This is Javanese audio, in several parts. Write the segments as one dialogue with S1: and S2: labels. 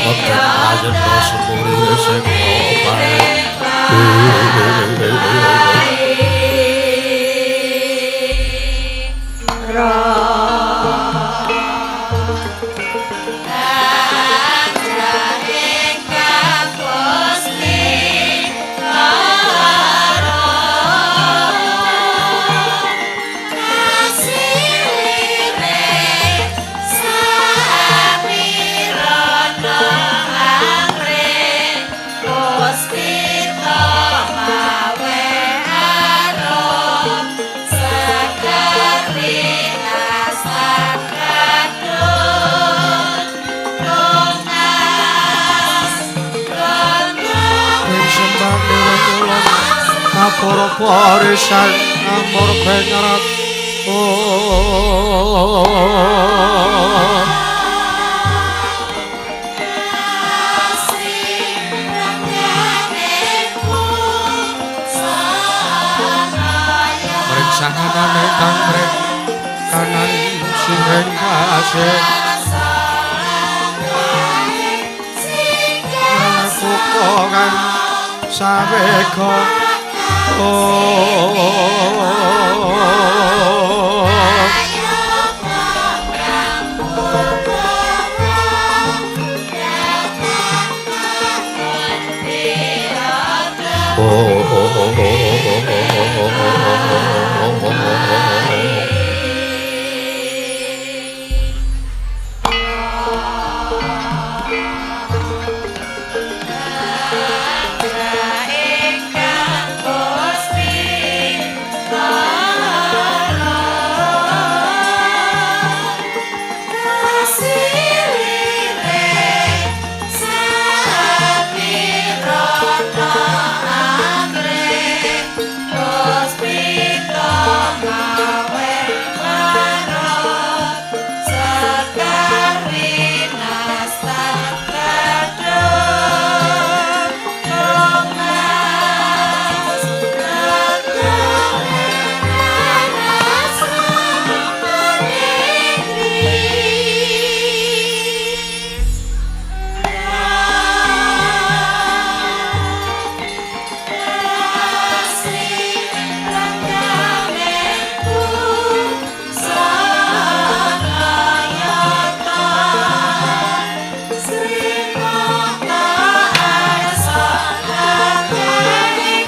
S1: Den Prayitna Semuri Seka balik. Para warisan amor benyarat mriksa kanane kang mrek kanan sing kasih kang sawega.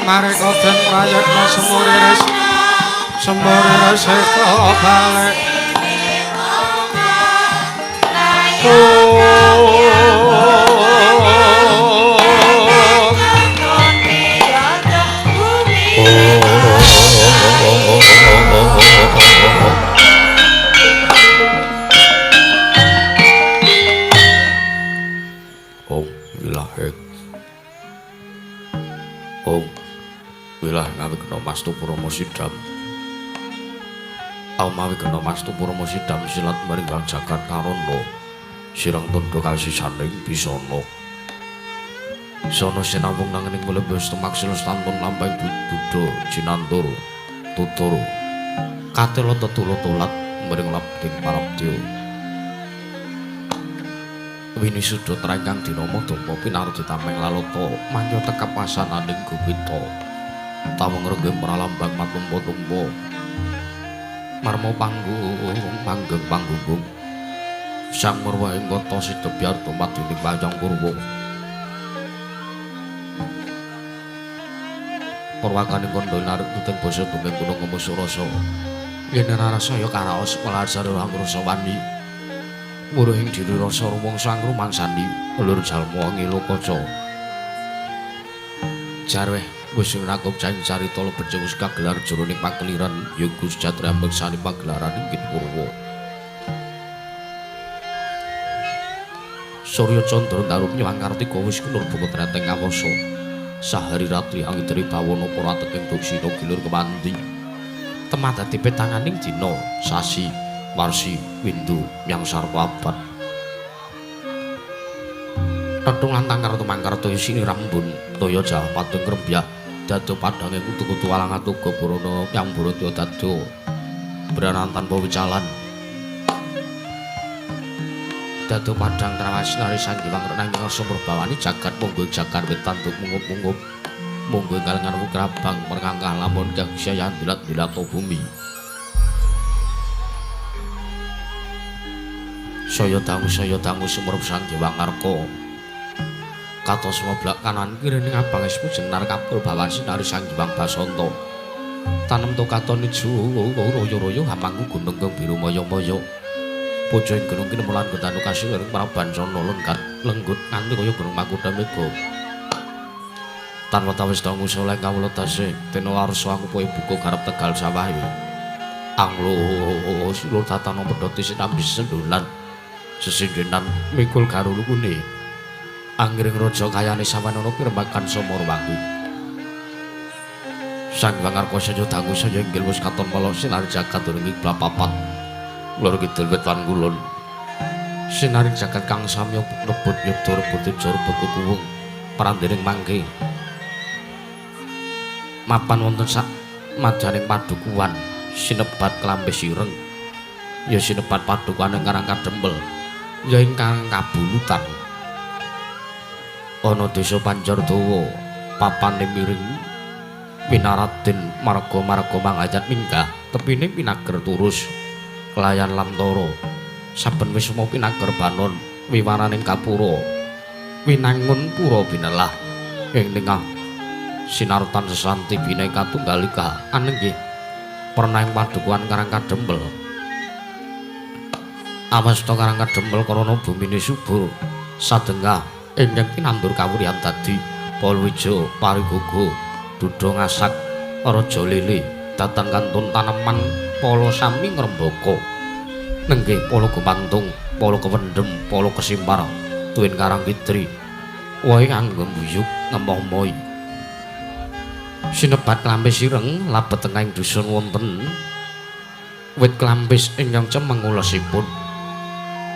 S1: Mareka Den Prayitna Semuriris Semuriris seka balik. Om wilahek. Om wilah ngawigna mastu purama sidam. Awigna mastu purama sidam silat maring jagat karana. Sirang tundha kasisaning bisana. Sono sinawung nanging mlebes temaksil stantun lampahing buddha jinantur tutur. Katela tetula tolat mring labding parabdya. Wini sudha trengkang dina madapa pinardi tameng lalata mangya tekap wasananing gupita. Tawung renggem pralambang matumpa-tumpa. Marma panggung manggeng panggunggung. Sang murwa ing kota Sidabyarta madining wayang Purwa. Purwakaning kandha narik tuteng basa tumeng gunung ngemusu rasa. Yen rasa ya karaos pelajar angrasa wani. Muruhing diri rasa rumangsa angrumangsani lur jalma ngilo kaca. Jarweh wis rakup caing carita lebet wis kagelar jroning pakeliran yoga sejatri ambeksani pagelaran inggih Purwa. Surya Candra ndaru nyuwang Kartika wis kunur buka treteng kawasa. Sahari ratri angidri bawana para teking duksina gilur kemandi. Temah dadi petanganing dina sasi warsi windu yang sarwa abad. Tetung lan tangkar tumangkar toya sini rambun toya jawah patung krembyak dado padange kutu-kutu alang atuga burana yang buratya dado branan tanpa wicalan. Dado padang trawas nari Sang Hyang Renang ngarsa murbawani jagat monggo jagat wetan mungup-mungup. Monggo kalengan wukrabang merkangkah lamun kaksaya dilat-dilat bumi. Saya dangu sumrep Sang Hyang Ngarka. Katos moblak kanan kirining abang esmu jenar kapul bawan sinari Sang Hyang Basanta. Tanem to katon ijo royo-royo hamangku gunung kang biru moyo-moyo. Pucuk gunung kinemulan getanu kasiwir Prabancana lenggat lenggut nganti kaya gunung Makutha Mega. Tanpa tawis dangu soleh kawula tasih tena warsa aku poe buka garap tegal sawahe. Anglo silur tatana pedhoti sinambi sendulan sesindenan mikul garulukune. Angring raja kayane sawanana pirembagan Samarwangi. Sang Hyang Ngarka saya dangu saya inggil wis katon mala sinar jagat durung kiblat papat. Lor kidul wetan kulon. Sinaring jagat kang samya rebut yudha rebut teja rebut kukuwung prandening mangke. Mapan wonten sak madyaning padukuhan sinebat Klampis Ireng. Ya sinebat padukuhan ing Karang Kadempel. Ya ingkang kabulutan. Ana desa Banjardawa papane miring Winaraden marga-marga mangayat minggah tepine pinager turus kelayan lamtara saben wisma pinager banon wiwaraning gapura winangun pura binelah ing tengah sinartan sesanti bineka tunggalika anenggih pernah ing padukuhan Karang Kadempel. Awasta Karang Kadempel krana bumine subur sadengah ingkang tinandur kawuryan dadi palawija parigogo duda ngasak raja lele datan kantun taneman pala sami ngrembaka nenggih pala gumantung pala kewendhem pala kesimpar tuwin karang kidri wohe kanggo mbuyuk ngemoh-mohi. Sinebat Klampis Ireng labet tengahing dusun wonten wit klampis ingkang cemeng ulesipun.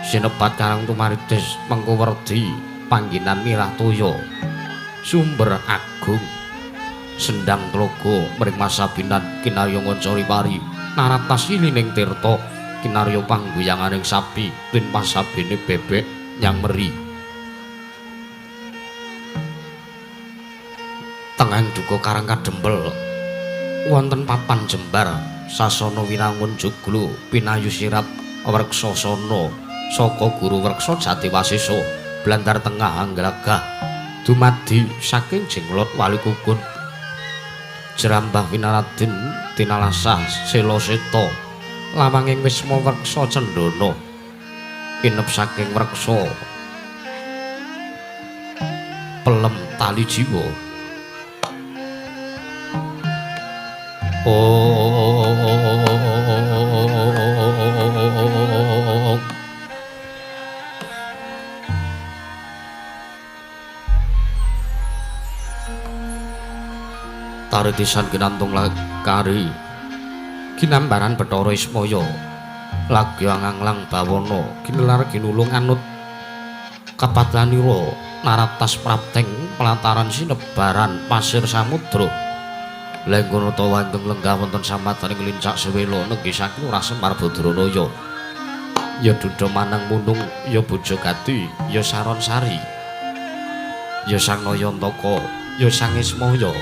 S1: Sinebat Karang Tumaritis mengko werdi panggenan mirah toya sumber agung sendang tlaga mring masabinan kinarya ngancari pari naratas ilining tirta kinarya pangguyanganing sapi tin pasabene bebek nyang meri. Tengahing duka Karang Kadempel wonten papan jembar sasana winangun joglo pinayu sirap wreksasana saka guru wreksa Jatiwasesa blandar tengah anggragah dumadi saking Jenglot Wali Kukun Jerambah Winaraden tinalasah Sela Seta lawanging wisma wreksa cendana inep saking wreksa pelem tali jiwa. Oh, taritisan kinantung lakari kinambaran Bathara Ismaya lagi anganglang bawana ginelar ginulung anut kapadanira naratas prapteng pelataran sinebaran pasir samudra lenggono tawa ingkang lenggah wonten samataning lincak sewela nenggi saking Lurah Semar Badranaya ya duda manang munung ya bojo gati ya saron sari ya Sang Nayantaka ya Sang Ismaya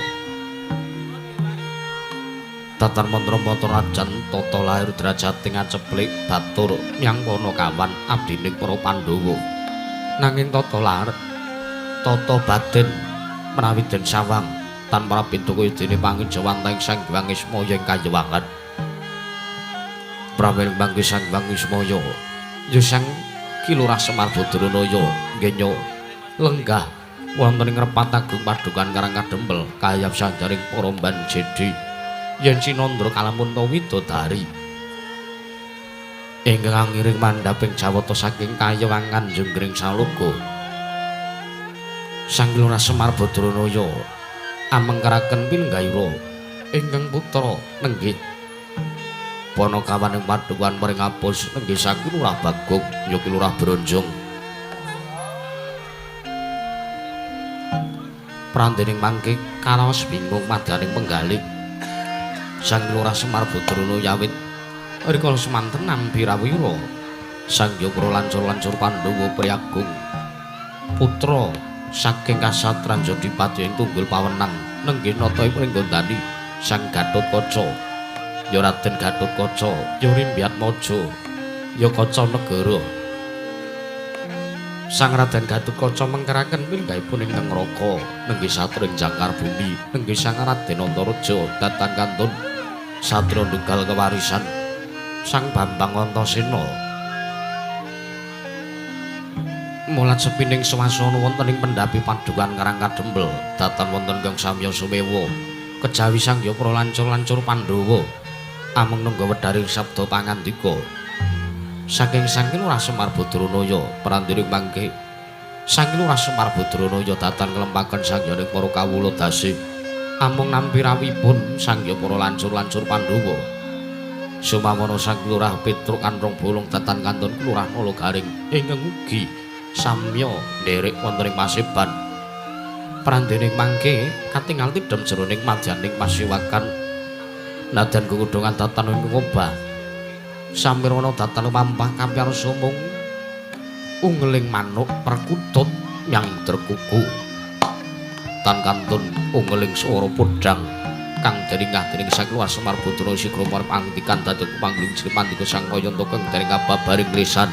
S1: tatan mantra-mantra rajan tata lahir derajate ngaceplik batur nyang Panakawan abdining para Pandhawa nanging tata lahir tata batin menawi den sawang tanpa pintu kaya dene pangijawantahing Sang Hyang Ismaya ing kayewangan pramila mangke Sang Hyang Ismaya ya Sang Ki Lurah Semar Badranaya nggenya lenggah wonten ing repat agung padukan Karang Kadempel kayap sanjaring para mban jedi yen sinandra kalamun ta widodari ingkang ngiring mandhaping jawata saking kayewangan Jenggring Saloga. Sang Lurah Semar Badranaya amengkeraken pilenggaira ingkang putra nenggih Panakawan ing padukuhan Pringapus nenggih saking Lurah Bagong ya Ki Lurah Bronjong. Prandening mangke karaos bingung madyaning penggalih Sang Lurah Semar Badranaya yawit rikala semanten nampi rawira Sang Hyang lancur-lancur Pandhawa Priyagung putra saking Kasatran Jodipati ing tunggul pawenan nenggih nata ing Pringgondani Sang Gatotkaca. Ya Raden Gatotkaca, ya Rimbyatmaja, ya Kaca Negara. Sang Raden Gatotkaca mengkeraken minggahipun ing Neraka nenggih satria ing jangkar bumi nenggih Sang Raden Antareja datan kantun satria nunggal kewarisan Sang Bambang Antasena. Mulat sepining swasana wonten ing pendhapi padukan Karang Kadempel datan wonten kang samya sumewa kejawi Sang Hyang lancur-lancur Pandhawa ameng nengga wedharing sabda pangandika saking Sang Lurah Semar Badranaya prandiring mangke Sang Lurah Semar Badranaya datan nglempaken Sang Hyang para kawula dasi amung nampi rawuhipun Sang Hyang para lancur-lancur Pandhawa. Sumawana Sang Lurah Petruk Anrong Bolong datan kantun Lurah Nala Garing ingkang ugi samya nderek wonten ing paseban. Prandene mangke katingal tidhem jroning madyaning pasiwakan nadan gegundhongan datan ing obah samirana datan lumampah kampyar sumung ungeling manuk perkutut nyang drekuku tan kantun ungeling swara podhang kang deringah dening Sang Lurah Semar Badrana sigra marep antikan dadi pangling Sri Sang Kayanta kang dening kababaring lisan.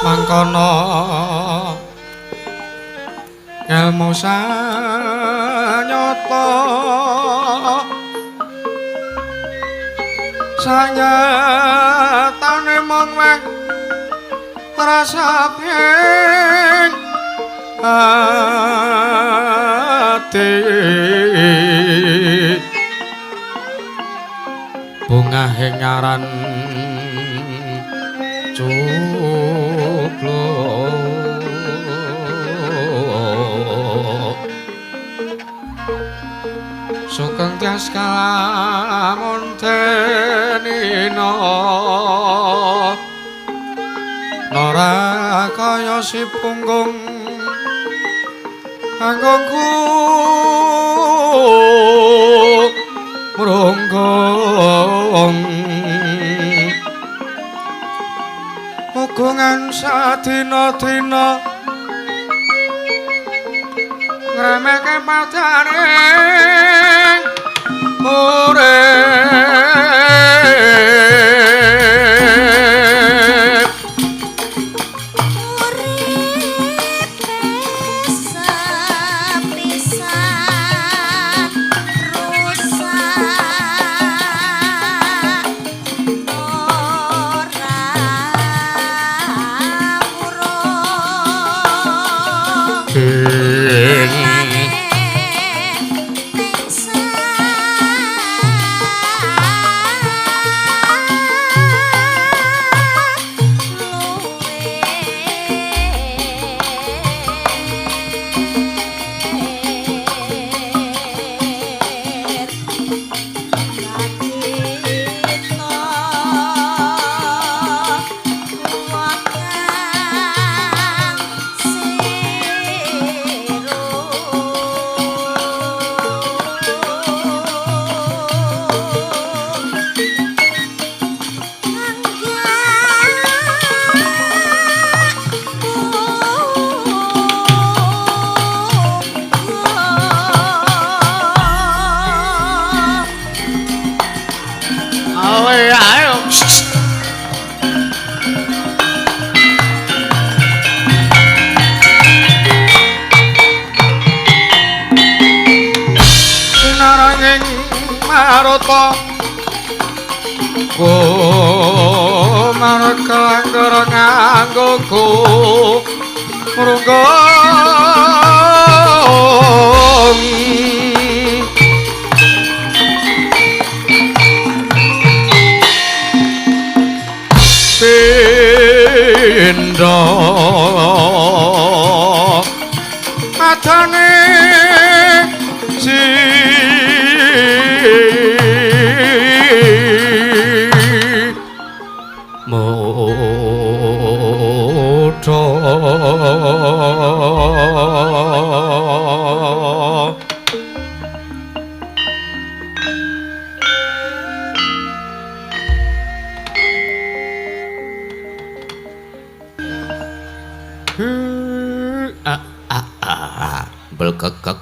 S2: Mangkono ngelmu sanyata sanyatane mung weh rasane ati
S1: bungahe ngaran cubluk
S2: sugeng tias kalamun denina nora kaya kaya si punggung anggongku mrunggong mugungan sadina-dina ngremehke padane urip.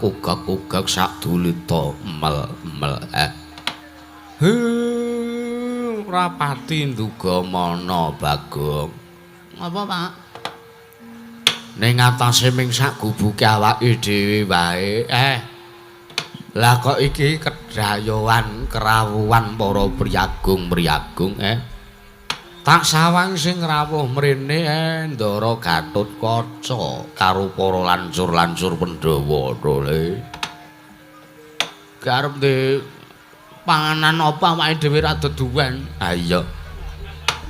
S1: Ugak-ugak sadulita mel-mel ora pati nduga mana Bagong. Apa, Pak? Ning atase ming sak gubuke awake dhewe wae. Lah kok iki kedayoan kerawuhan para priyagung-priyagung Tak sawang sing rawuh mrene Ndara Gatotkaca karo para lancur-lancur Pandhawa le. Garep de panganan apa awake dhewe ra deduwen. Ha iya.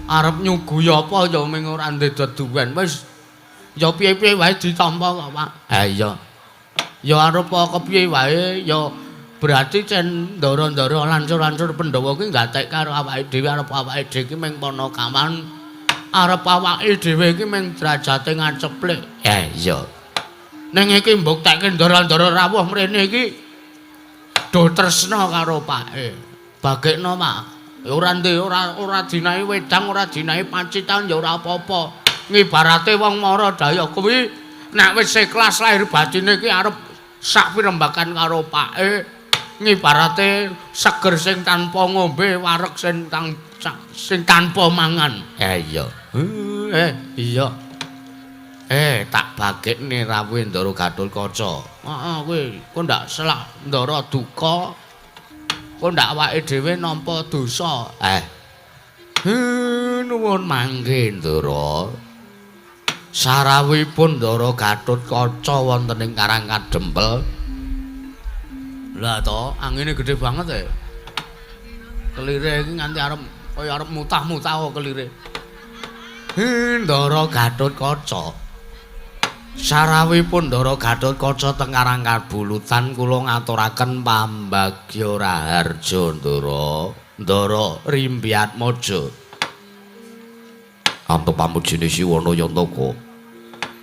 S1: Arep nyuguhi apa ya ming ora ndek deduwen. Wis ya piye-piye wae ditampa kok, Pak. Ha iya. Ya arep kepiye wae ya berarti cen ndara-ndara lancur-lancur Pandhawa kuwi gatek karo awake dhewe, arep awake dhewe iki ming panakawan, arep awake dhewe iki ming derajate ngaceplik. Iya. Ning iki mbuktekke ndara-ndara rawuh mrene iki do tresna karo pake. Bagekno, Pak. Ora ndek ora dinahi wedang, ora dinahi pacitan ya ora apa-apa. Ngibarate wong mara daya kuwi nek wis ikhlas lahir batine iki arep sak pirembakan karo pake. Ngibarate seger sing tanpa ngombe, wareg sing tanpa mangan. Iya. Iya. Tak bagekne rawuhe Ndara Gatotkaca. Heeh, kowe kok ndak selak ndara duka. Kok ndak awake dhewe nampa dosa. Nuwun mangke Ndara. Sarawuhipun Ndara Gatotkaca wonten ing Karang Kadempel. Lah to, angine gede banget e. Kelire iki nganti arep kaya arep mutah-mutah kok kelire. Ndara Gatotkaca. Sarawuhipun Ndara Gatotkaca teng Karang Kabulutan kula ngaturaken pambagya raharja Ndara. Ndara Rimbiatmaja. Antuk pamujine Siwana Yantaka.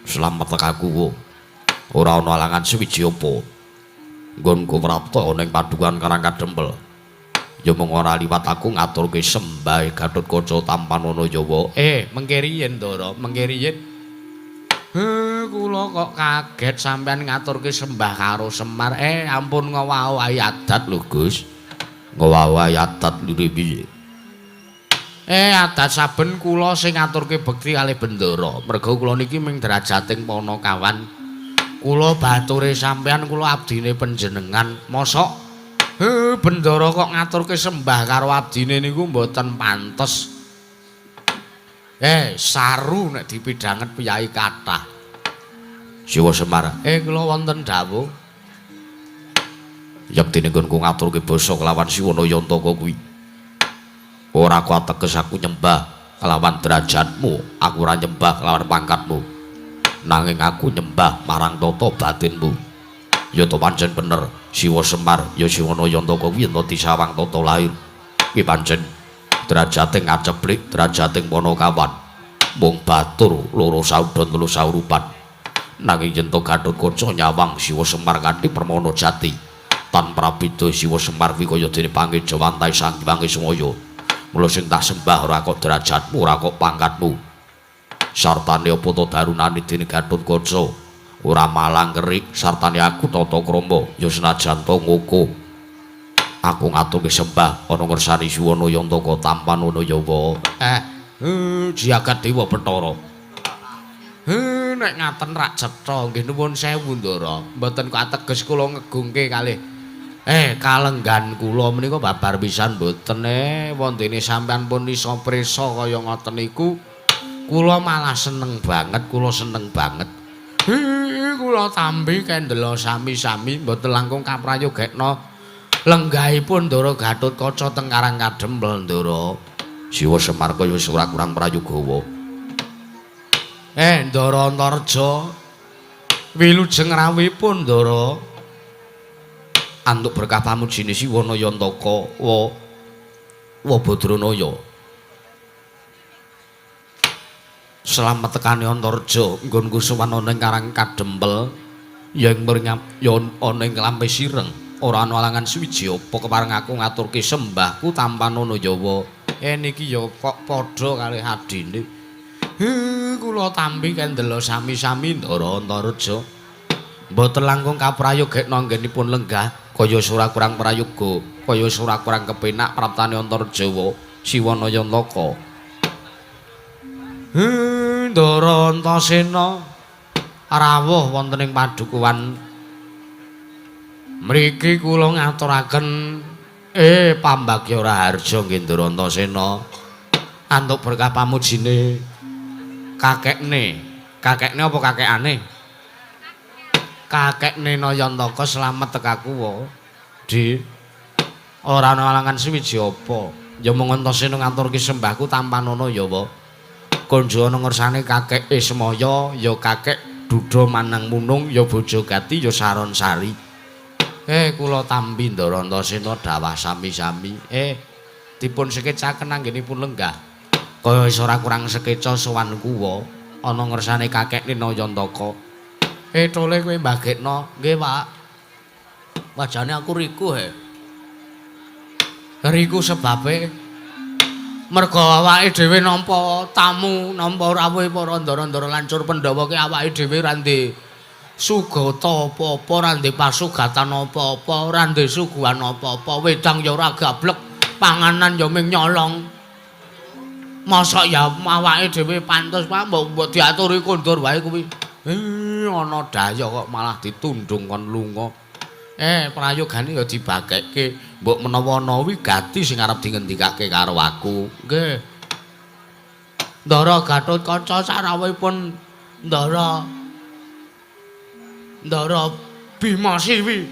S1: Slamet tekaku. Ora ana alangan suwiji apa. Nggonku prapta ana ing padukan Karang Kadempel. Ya mung ora liwat aku ngaturke sembah Gatotkaca tampanana Jawa. Mengke riyen Ndara, mengke riyen. Kula kok kaget sampean ngaturke sembah karo Semar. Ampun ngowahi adat lho, Gus. Ngowahi adat lire piye? Adat saben kula sing ngaturke bekti kalih Bendara. Merga kula niki ming derajating panakawan. Kula bature sampean, kula abdine panjenengan. Mosok Bendara kok ngaturke sembah karo abdine niku mboten pantes. Saru nek dipidhanget piyai kathah. Siwa Semar. Kula wonten dawuh. Yektine nggonku ngaturke basa kelawan Siwana Yantaka kuwi. Ora kuateges aku nyembah kelawan derajatmu, aku ora nyembah kelawan pangkatmu. Nanging aku nyembah marang tata batinmu. Ya to pancen bener, Siwa Semar ya Siwana Yantaka kuwi yen disawang tata lahir. Kuwi pancen derajating aceplik, derajating panakawan. Mung batur loro saudon telu saurupan. Nanging yen to Gatotkaca nyawang Siwa Semar kanthi permana jati. Tan prabeda Siwa Semar kuwi kaya dene pangejawantahe Sang Hyang Ismaya. Mula sing tak sembah ora kok derajatmu, ora kok pangkatmu. Sartane apa to darunane dene Gatotkaca ora malang kerik, sartane aku tata krama ya senajan to ngoko. Aku ngaturke sembah ana ngersani Siwana Yantaka tampanana Yawa. Jagat Dewa Bathara. Nek ngaten rak cetha nggih nuwun sewu Ndara. Mboten kok ateges kula ngegungke kalih kalenggan kula menika babar pisan mboten wondene sampean pun iso prisa kaya ngoten niku. Kula malah seneng banget, kula seneng banget. Kula tampi kendela sami-sami mboten langkung kaprayogekna lenggahipun Ndara Gatotkaca teng Karang Kadempel Ndara. Siwa Semar kaya wis ora kurang prayogawa. Ndara Antareja wilujeng rawuhipun Ndara. Antuk berkah pamujine Siwana Yantaka wa wa Badranaya. Slamet tekane Antareja nggonku sowan ana ing Karang Kadempel ya ing mringap ya ana ing Lampe Sireng. Ora ana alangan suwiji apa kepareng aku ngaturke sembahku tampanana Jawa. Niki ya kok padha kalih adine. Kula tampi kendela sami-sami Ndara Antareja. Mboten langkung kaprayogekna anggenipun lenggah kaya ora kurang prayoga, kaya ora kurang kepenak praptane Antareja Siwana Yantaka. Ndara Antasena rawuh wonten ing padukuhan mriki kula ngaturaken pambagya raharja nggih Ndara Antasena. Antuk berkah pamujine kakekne. Kakekne apa kakekane? Kakekne Nayantaka slamet tekaku wa. Di ora ana alangan suwiji apa. Ya mung Antasena ngaturke sembahku tampanana ya wa. Konjo ana ngersane kakeke Semaya ya kakek Duda Manang Munung ya bojo gati ya Saron Sari. Kula tampi Ndara Antasena dawah sami-sami. Dipun sekecaken anggenipun lenggah. Kaya wis ora kurang sekeca sowan kuwa ana ngersane kakekne Nayantaka. Tole kowe mbagekno. Nggih, Pak. Wajane aku riku he. Riku sebabe merga awake dhewe nampa tamu, nampa rawuhe para ndara-ndara lancur Pandhawa ki awake dhewe ora ndek sugata apa-apa, ora ndek pasugatan apa-apa, ora ndek suguhan apa-apa, wedang ya ora gablek, panganan ya ming nyolong. Mosok ya awake dhewe pantes Pak mbok diaturi kondur wae kuwi. Ana daya kok malah ditundung kon lunga. Prayogane ya dibagekke. Mbok menawa ana wigati sing arep dingendikake karo aku. Nggih. Ndara Gatotkaca sarawuhipun Ndara Ndara Bima Siwi.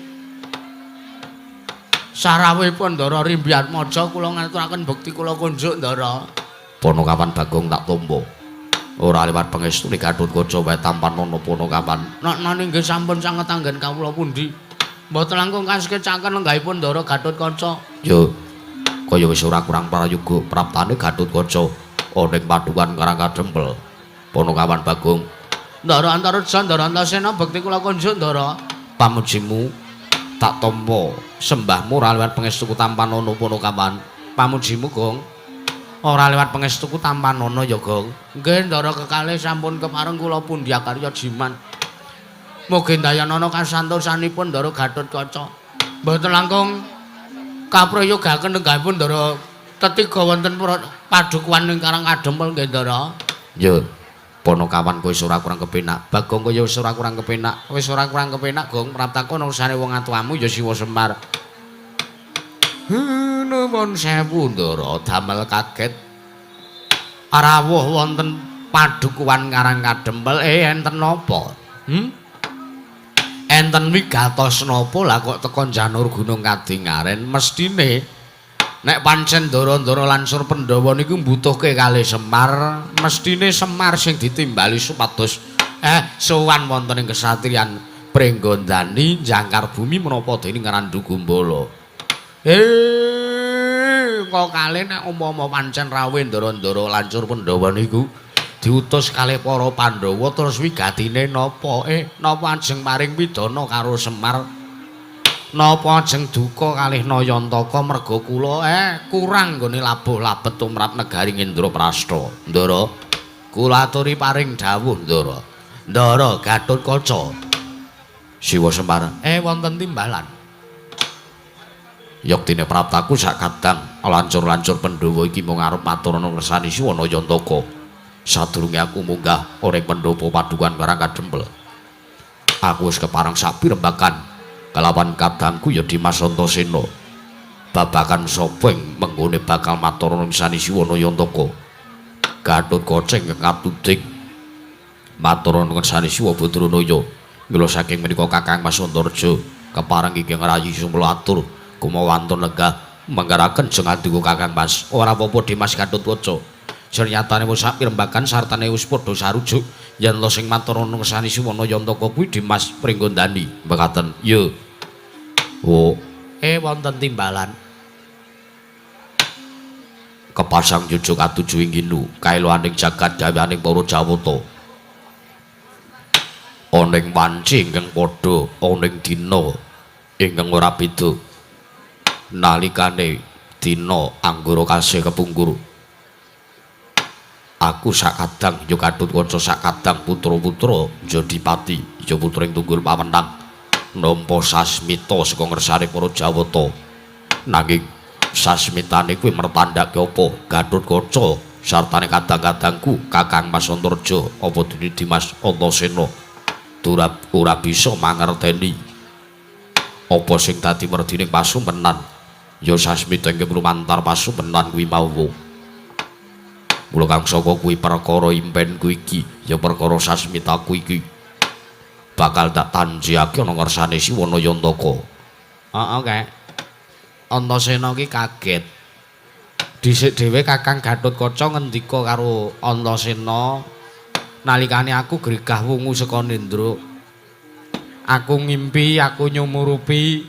S1: Sarawuhipun Ndara Rimbiatmaja kula ngaturaken bekti kula kunjuk Ndara. Panakawan Bagong tak tampa. Ora liwat pangestune Gatotkaca wae tampanana Panakawan. Nak-nani nggih sampun sanget anggen kawula pundi. Mboten langkung kasekecaken lenggahipun Ndara Gatotkaca. Yo kaya wis ora kurang prayoga praptane Gatotkaca ana ing padukan Karang Kadempel. Panakawan Bagong. Ndara Antareja, Ndara Antasena bekti kula kunjuk Ndara. Pamujimu tak tampa, sembahmu ora liwat pangestuku tampanana Panakawan. Pamujimu, Gong. Ora liwat pangestuku tampanana ya, Gong. Nggih, Ndara kekalih sampun kepareng kula pundhyakarya jiman. Mugi ndayanana kasantosanipun Ndara Gatotkaca. Mboten langkung kaprayogaken lenggahipun Ndara tetiga wonten padukuhan ing Karang Kadempel nggih, Ndara. Ya. Panakawan kowe wis ora kurang kepenak. Bagong kowe wis ora kurang kepenak. Wis ora kurang kepenak, Gong. Praptaku ana ursane wong atuamu ya Siwa Semar. Nuwun sewu, Ndara, damel kaget. Rawuh wonten padukuhan Karang Kadempel, enten napa? Enten wigatos napa lah kok teka janur Gunung Kadingaren? Mestine nek pancen ndara-ndara lan Sur Pandhawa niku mbutuhke kalih Semar, mestine Semar sing ditimbali supados sowan wonten ing kesatriyan Pringgondani jangkar bumi menapa dening Randhu Gumbala. Kok kalih nek umpama pancen rawuh ndara-ndara lan Sur Pandhawa niku diutus kalih para Pandhawa terus wigatine napa? Napa ajeng paring pidana karo Semar? Napa ajeng duka kalih Nayantaka merga kula kurang nggone labuh labet tumrap negari Indraprastha. Ndara, kula aturi paring dawuh Ndara. Ndara Gatotkaca. Siwa Semar, wonten timbalan. Yektine praptaku sak kadang lancur-lancur Pandhawa iki mung arep matur ana ngersani Siwa Nayantaka. Sadurunge aku munggah ora ing pendopo padukan Karang Kadempel. Aku wis kepareng sapirembakan kalawan kadangku ya Dimas Antasena. Babagan sapa ing menggone bakal matur ana ngersani Siwa Nayantaka. Gatotkaca ingkang katuding matur ana ngersani Siwa Badranaya. Mila saking menika Kakang Mas Antarja kepareng ingkang rayi sumela atur kumawantun lenggah manggaraken jeng andika Kakang Mas. Ora apa-apa Dimas Gatotkaca. Sernyatane wis sapirembagan sartane wis padha sarujuk yen lo sing matur ana ngersani Siwa Nayantaka kuwi Dimas Pringgondani. Mekaten. Ya. Oh, wonten timbalan. Kepasang jujuk atuju ing ginu kaeloaning jagat gaweaning para Jawata. Ana ing wanci ingkang padha ana ing dina ingkang ora beda. Nalikane dina Anggara kasih kepungkur. Aku sakadang ya Gatotkaca sakadang putra-putra Jodipati ya putra ing tunggul pawenang nampa sasmita saka ngersane para Jawata. Nanging sasmitane kuwi mertandhake apa Gatotkaca sartane kadang-kadangku Kakang Mas Antarja apa dene Dimas Antasena ora bisa mangerteni apa sing dadi merdining pasumpenan ya sasmita ingkang lumantar pasumpenan kuwi mau. Mula kang saka kuwi perkara impenku iki ya perkara sasmitaku iki bakal tak tanjihake ana ngersane Siwa Nayantaka. Heeh, Kek. Antasena ki kaget. Dhisik dhewe Kakang Gatotkaca ngendika karo Antasena nalikane aku gregah wungu saka Nendra. Aku ngimpi, aku nyumurupi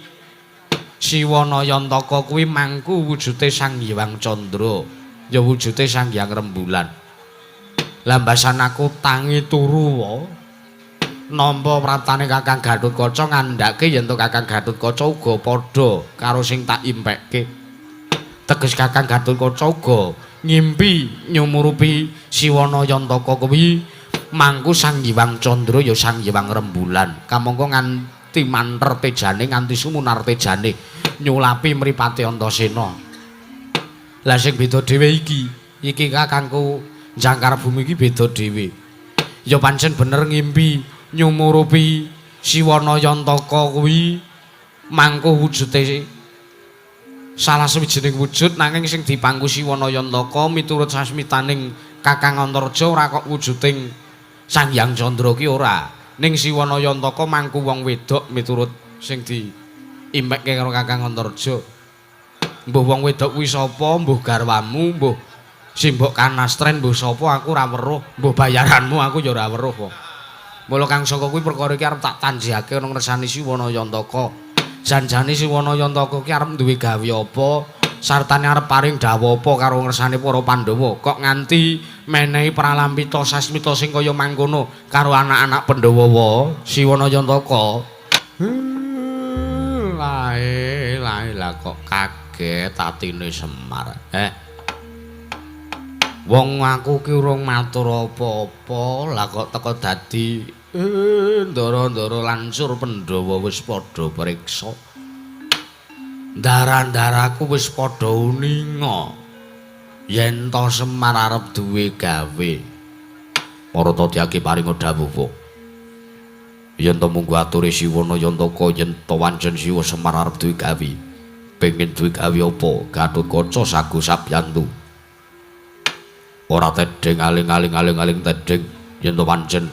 S1: Siwa Nayantaka kuwi mangku wujude Sang Hyang Candra. Ya wujude Sang Hyang Rembulan. Lambasan aku tangi turu wae. Nampa praptane Kakang Gatotkaca ngandhake yen to Kakang Gatotkaca uga padha karo sing tak impekke. Teges Kakang Gatotkaca uga ngimpi nyumurupi Siwa Nayantaka kuwi mangku Sang Hyang Candra ya Sang Hyang Rembulan. Kamangka nganti manter tejane nganti sumunar tejane nyulapi mripate Antasena. Lah sing beda dhewe iki, iki kakangku jangkar bumi iki beda dhewe. Ya pancen bener ngimpi nyumurupi Siwa Nayantaka kuwi mangku wujude salah sawijining wujud nanging sing dipangku Siwa Nayantaka miturut sasmitaning Kakang Antarja ora kok wujuding Sang Hyang Candra ki ora. Ning Siwa Nayantaka mangku wong wedok miturut sing diimpekke karo Kakang Antarja. Mbuh wong wedok kuwi sapa, mbuh garwamu, mbuh simbok kanastren, mbuh sapa aku ora weruh, mbuh bayaranmu aku ya ora weruh kok. Mula kang saka kuwi perkara iki arep tak tanjihake ana ngersani Siwa Nayantaka. Janjane Siwa Nayantaka ki arep duwe gawe apa? Sartane arep paring dawuh apa karo ngersane para Pandhawa? Kok nganti menehi pralampita sasmita sing kaya mangkono karo anak-anak Pandhawa wa Siwana Yantaka? Lae, lae lah kok kaget atine Semar. Wong aku ki urung matur apa-apa, lah kok teko dadi ndara-ndara lancur Pandhawa wis padha priksa. Ndara-ndaraku wis padha uninga yen to Semar arep duwe gawe. Marata diake paringa dawuh. Yen to munggo ature Siwana Yantaka yen to wancen Siwa Semar arep duwe gawe. Pengin duwe gawe apa? Gatotkaca sago sabyantu. Ora tedheng aling-aling aling-aling tedheng yen to wancen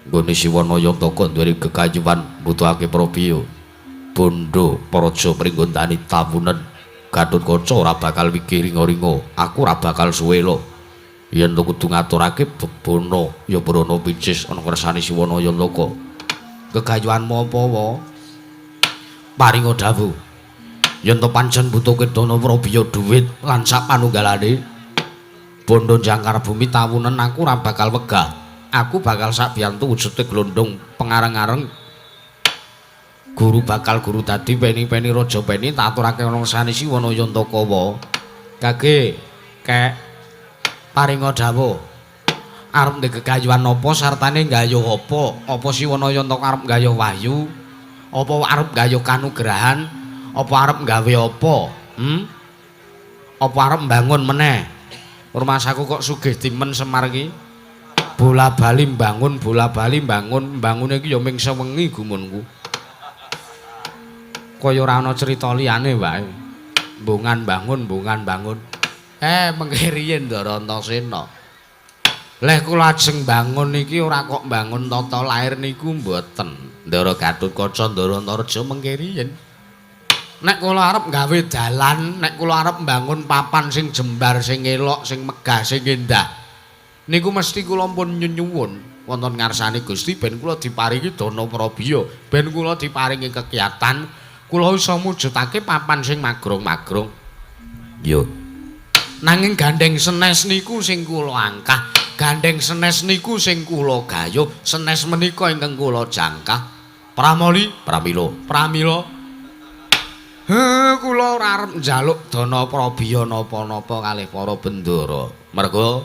S1: nggone Siwana Yantaka duwe gegayuhan mbutuhake prabiya. Bondo Praja Pringgondani tawunen Gatotkaca ora bakal wigih ringa-ringa, aku ora bakal suwela. Yen to kudu ngaturake bebana ya brana picis ana kersane Siwana Yantaka. Gegayuhanmu apa wa? Paringa dawuh. Yen to pancen butuhke dana prabiya dhuwit lan sak panunggalane bondo jangkar bumi tawunen aku ora bakal wegah. Aku bakal sabiyantu wujude glondong pengareng-areng. Guru bakal guru dadi peni-peni raja peni tak aturake ana ngersane Siwana Yantaka wa. Kage kek paringa dawuh. Arep ndek gegayuhan apa sartane nggayuh apa? Apa Siwana Yantaka arep nggayuh wahyu? Apa arep nggayuh kanugrahan? Apa arep nggawe apa? Apa arep mbangun meneh? Rumasaku kok sugih dimen Semar iki. Bola bali mbangun, bola bali mbangun, mbangune iki ya ming sewengi gumunku. Kaya ora ana crita liyane wae. Mbungan bangun, mbungan bangun. Mengke riyin Ndara Antasena. Leh kula ajeng bangun niki ora kok bangun tata lair niku mboten. Ndara Gatotkaca, Ndara Antareja mengke riyin. Nek kula arep gawe dalan, nek kula arep mbangun papan sing jembar, sing elok, sing megah, sing endah. Niku mesti kula pun nyuwun wonten ngarsane Gusti ben kula diparingi dana prabiya, ben kula diparingi kegiatan kula iso mujudake papan sing magrong-magrong. Yo. Nanging gandeng senes niku sing kula angkah, gandeng senes niku sing kula gayuh, senes menika ingkang kula jangkah. Pramoli, pramila, pramila. Kula ora arep njaluk dana prabiya napa-napa kalih para bendara. Merga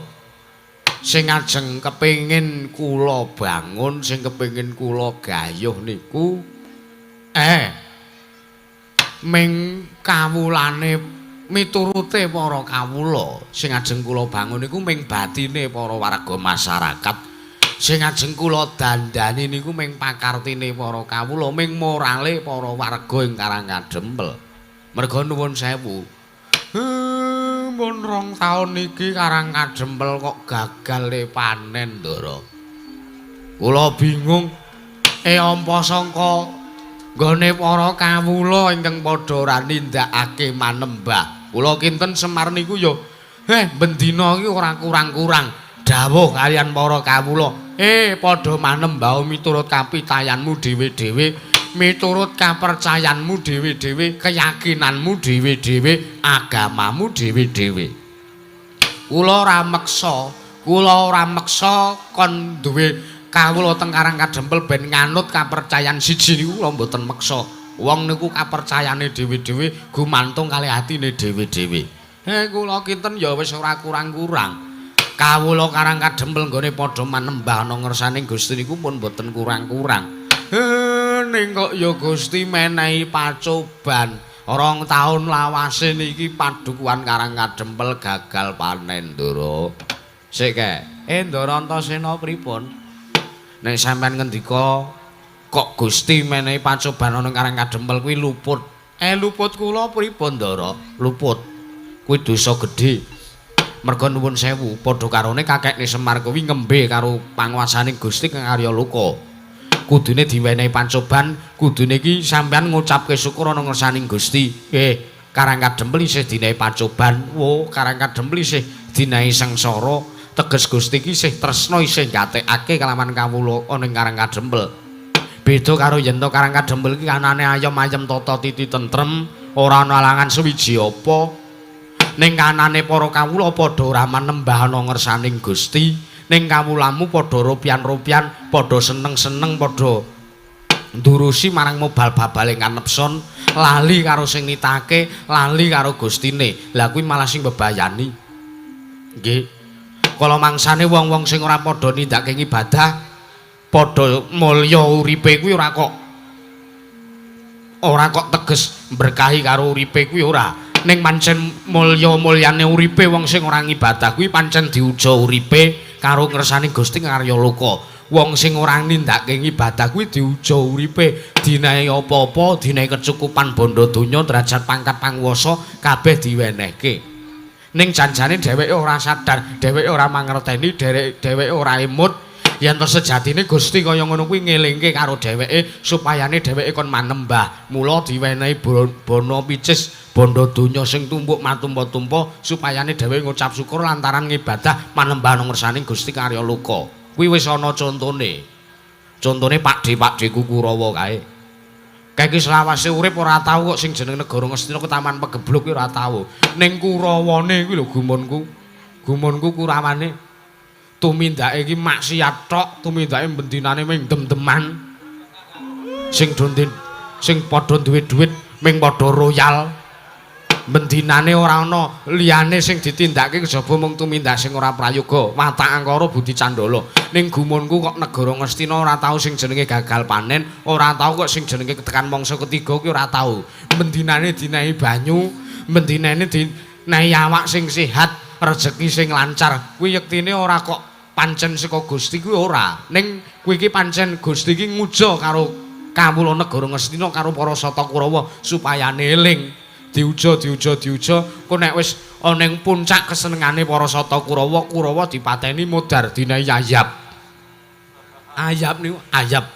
S1: sing ajeng kepengin kula bangun, sing kepengin kula gayuh niku ming kawulane miturute para kawula. Sing ajeng kula bangun niku ming batine para warga masyarakat. Sing ajeng kula dandani niku ming pakartine para kawula, ming morale para warga ing Karangkadempel. Merga nuwun sewu. Mun 2 taun iki Karangkadempel kok gagal le panen, Ndara. Kula bingung. Ampa sangka nggone para kawula ingkang padha ora nindakake manembah. Kula kinten Semar niku ya bendina iki ora kurang-kurang dawuh kaliyan para kawula. Padha manembah miturut kapitayanmu dhewe-dhewe, miturut kapercayanmu dhewe-dhewe, keyakinanmu dhewe-dhewe, agamamu dhewe-dhewe. Kula ora meksa, kula ora meksa kon duwe kawula teng Karangkadempel ben nganut kapercayan siji niku kula mboten meksa. Wong niku kapercayane dhewe-dhewe gumantung kalih atine dhewe-dhewe. Kula kinten ya wis ora kurang-kurang. Kawula Karangkadempel nggone padha manembah ana ngersane Gusti niku pun mboten kurang-kurang. Ning kok ya Gusti menehi pacoban. 2 taun lawase niki padukuhan Karangkadempel gagal panen, Ndara. Sik kae. Ndara Antasena pripun? Nek sampean ngendika kok Gusti menehi pacoban ana Karangkadempel kuwi luput. Luput kula pripun, Ndara? Luput. Kuwi dosa gedhe. Merga nuwun sewu, padha karone kakekne Semar kuwi ngembe karo panguasane Gusti kang Arya Loka. Kudune diwenehi pacoban, kudune iki sampean ngucapke syukur ana ngersane Gusti. Karangkadempel isih dinehi pacoban. Wo, Karangkadempel isih dinehi sengsara. Teges Gusti iki isih tresna isih gatekake kelawan kawula ana ing Karangkadempel. Beda karo yen to Karangkadempel iki anane ayem-ayem tata titi tentrem, Ora ana alangan sewiji apa. Ning kanane para kawula padha ora manembah ana ngersaning Gusti, ning kawulamu padha ropian-ropian, padha seneng-seneng, padha ndurusi marang mobal babaling kanepson, lali karo sing nitake, lali karo Gustine. Lah kuwi malah sing bebayani. Nggih. Kala mangsane wong-wong sing ora padha nindakake ibadah, padha mulya uripe kuwi ora kok teges berkahi karo uripe kuwi ora. Ning pancen mulya-mulyane uripe wong sing ora ngibadah kuwi pancen diuja uripe karo ngersani Gusti ngarya loka. Wong sing ora nindakake ngibadah kuwi diuja uripe, dinae apa-apa, dinae kecukupan bondo donya, derajat pangkat panguwasa kabeh diwenehke. Ning janjane dheweke ora sadar, dheweke ora mangerteni, dheweke ora emut yen to sejatine Gusti kaya ngono kuwi ngelingke karo dheweke supayane dheweke kon manembah. Mula diwenehi bono picis bondo donya sing tumpuk matumpa-tumpa supayane dheweke ngucap syukur lantaran ngibadah manembah nang ngersane Gusti karya loka. Kuwi wis ana contone. Contone Pakde-pakdeku Kurawa kae. Kae iki selawase urip ora tau kok sing jeneng negara Ngastina Taman Pegebluk kuwi ora tau. Ning Kurawane kuwi lho gumunku. Gumunku Kurawane tumindake iki maksiat tok, tumindake bendinane ming dem-deman. Sing sing padha duwe dhuwit ming padha royal. Bendinane ora ana liyane sing ditindakake kejaba mung tumindak sing ora prayoga, watak angkara budi candala. Ning gumunku kok negara Ngastina ora tau sing jenenge gagal panen, ora tau kok sing jenenge tekan mangsa ketiga kuwi ora tau. Bendinane dinehi banyu, bendinane dinehi awak sing sehat, rejeki sing lancar. Kuwi yektine ora kok pancen saka Gusti kuwi ora. Ning kuwi iki pancen Gusti iki nguja karo kawula negara Ngastina karo para Sata Kurawa supayane eling. Diuja diuja diuja kok nek wis ana ing puncak kesenengane para Sata Kurawa, Kurawa dipateni modar dinae ayap. Ayap niku ayap.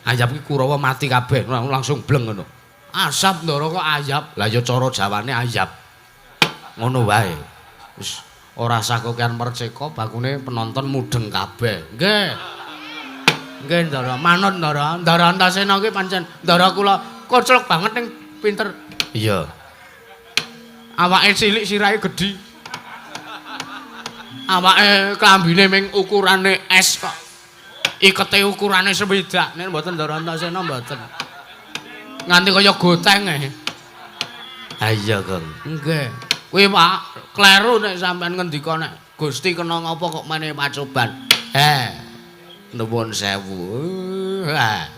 S1: Ayap iki Kurawa mati kabeh langsung bleng ngono. Asap ndara kok ayap. Lah ya cara Jawane ayap. Ngono wae. Wis ora usah kokean perceka, bakune penonton mudeng kabeh. Nggih. Nggih ndara, manut ndara. Ndara Antasena ki pancen ndara kula koclok banget ning pinter. Iya. Awake cilik sirahe gedhi. Awake klambine ming ukurane S kok. Ikete ukurane swidak. Nek mboten ndara Antasena mboten. Nganti kaya goteng e. Ha iya, Kang. Nggih. Kuwi Pak, kleru nek sampean ngendika nek Gusti kena ngapa kok menehi pacoban. Heh. Nuwun sewu.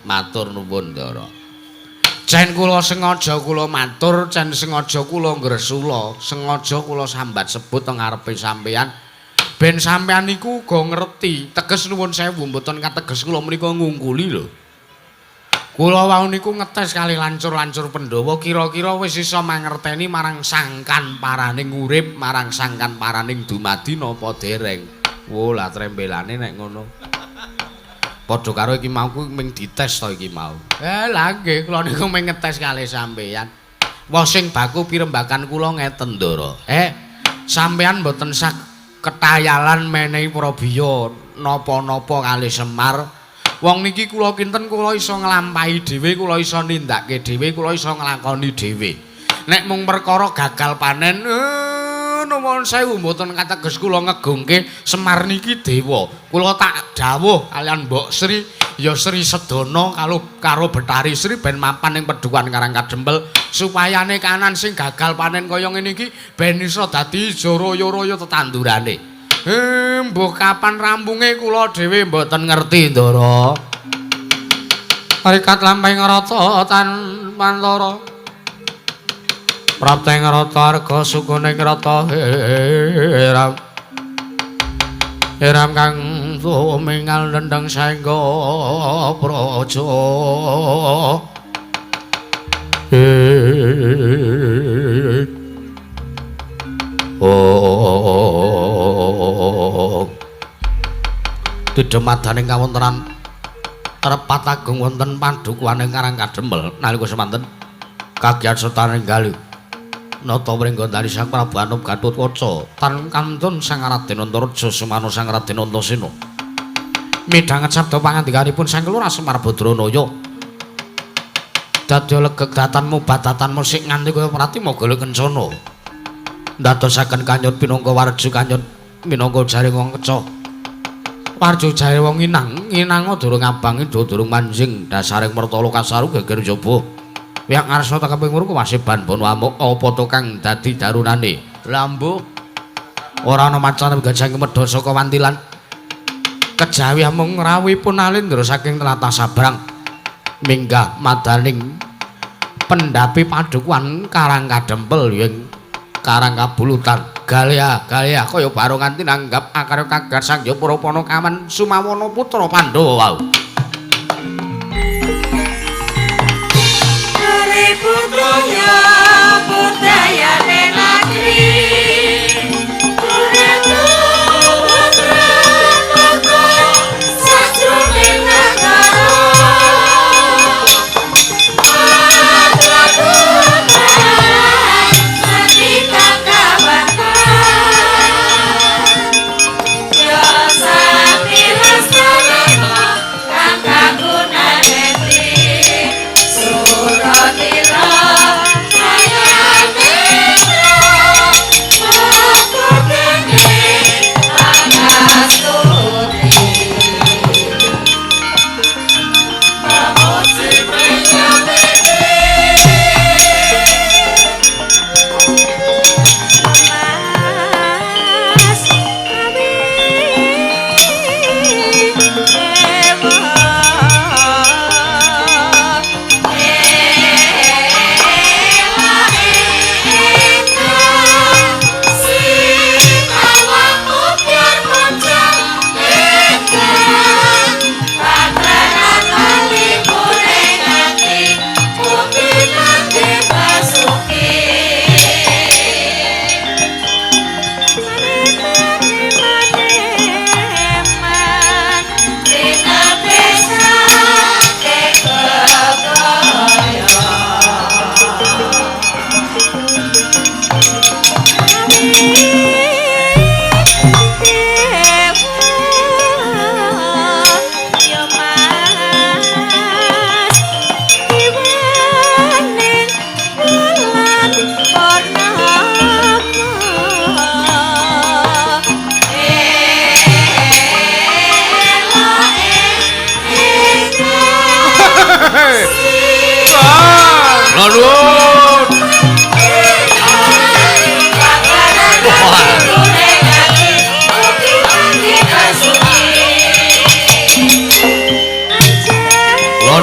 S1: Matur nuwun ndara. Cen kula sengaja kula matur, cen sengaja kula ngresula, sengaja kula sambat sebut teng ngarepe sampeyan. Ben sampeyan niku uga ngerti, teges nuwun sewu mboten kateges kula menika ngungkuli lho. Kula wau niku ngetes kali lancur-lancur Pandhawa kira-kira wis iso mangerteni marang sangkan paraning urip, marang sangkan paraning dumadi napa dereng. Wo lah trembelane nek ngono. Padha karo iki mau kuwi ming dites to iki mau. Lah nggih kula niku ming ngetes kalih sampeyan. Wah sing baku pirembakan kula ngeten Ndara. Sampeyan mboten sak ketayalan menehi prabiya napa-napa kalih Semar. Wong niki kula kinten kula iso nglampahi dhewe, kula iso nindakake dhewe, kula iso nglakoni dhewe. Nek mung perkara gagal panen, nuwun sewu mboten kateges kula ngegungke Semar niki dewa. Kula tak dawuh kalian Mbok Sri, ya Sri Sedana karo Betari Sri ben mapan ing Pedukuhan Karang Kadempel supayane kanan sing gagal panen kaya ngene iki ben iso dadi ijo royo-royo tetandurane. Mbuh kapan rampunge kula dhewe mboten ngerti, Ndara.
S2: Arikat lampahing rata tan pantara. Prapteng rata arga sukune rata hiram. Hiram kang tumingal nendang saengga praja.
S1: Oh. Didemadaning kawontenan Repat Agung wonten padukuhane Karang Kadempel nalika semanten kagiat serta ninggali nata wringgandani Sang Prabu Anom Gatotkaca tan kantun Sang Raden Antareja Semana Sang Raden Antasena midhanget sabda pangandikanipun Sang Kelurahan Semar Badranaya. Dadi legeg datanmu batatan musik nganti kaya Pratima Gala Kencana. Ndadosaken kanyut pinangka warju kanyut minangka jaring wong keca. Warju jare wong inang, inanga durung abang indha durung manjing dasaring mertala kasaru geger jaba. Wiyak ngarsa tekeping weruh kuwasiban bono amuk apa to kang dadi darunane. Lambu ora ana macan gajah medha saka wantilan. Kejawi amung rawuhipun Alindra saking tlatah Sabrang minggah madaning pendhapi padukuhan Karang Kadempel ing Karang Kabulutan. Galya galya kaya barongan tinanggap akarya kagar sangya para panakawan Sumawana putra Pandhawa wau.
S3: Budaya budayane negeri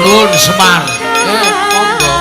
S1: Nuwun Semar. Monggo monggo.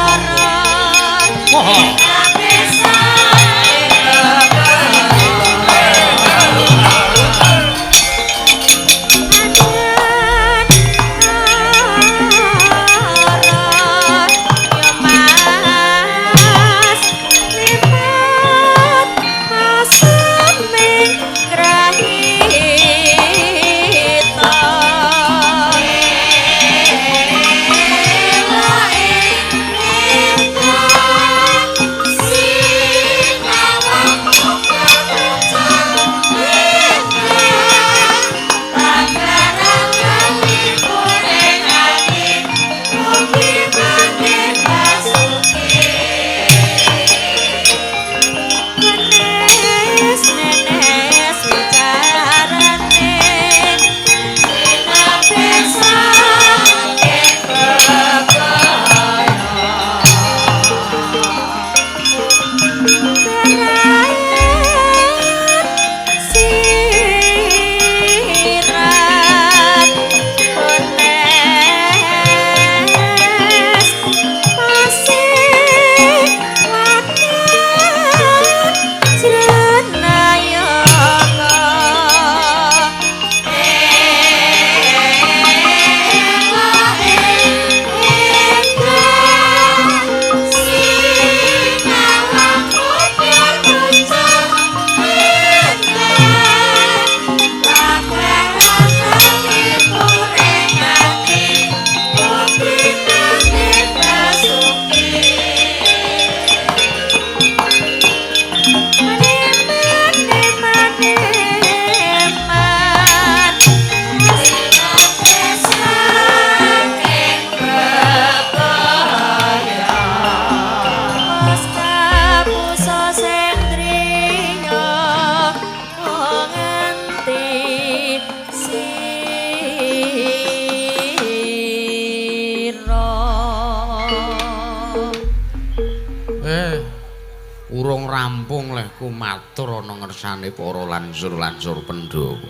S1: Urung rampung lehku matur ana ngersane para lansur-lansur Pandhawa.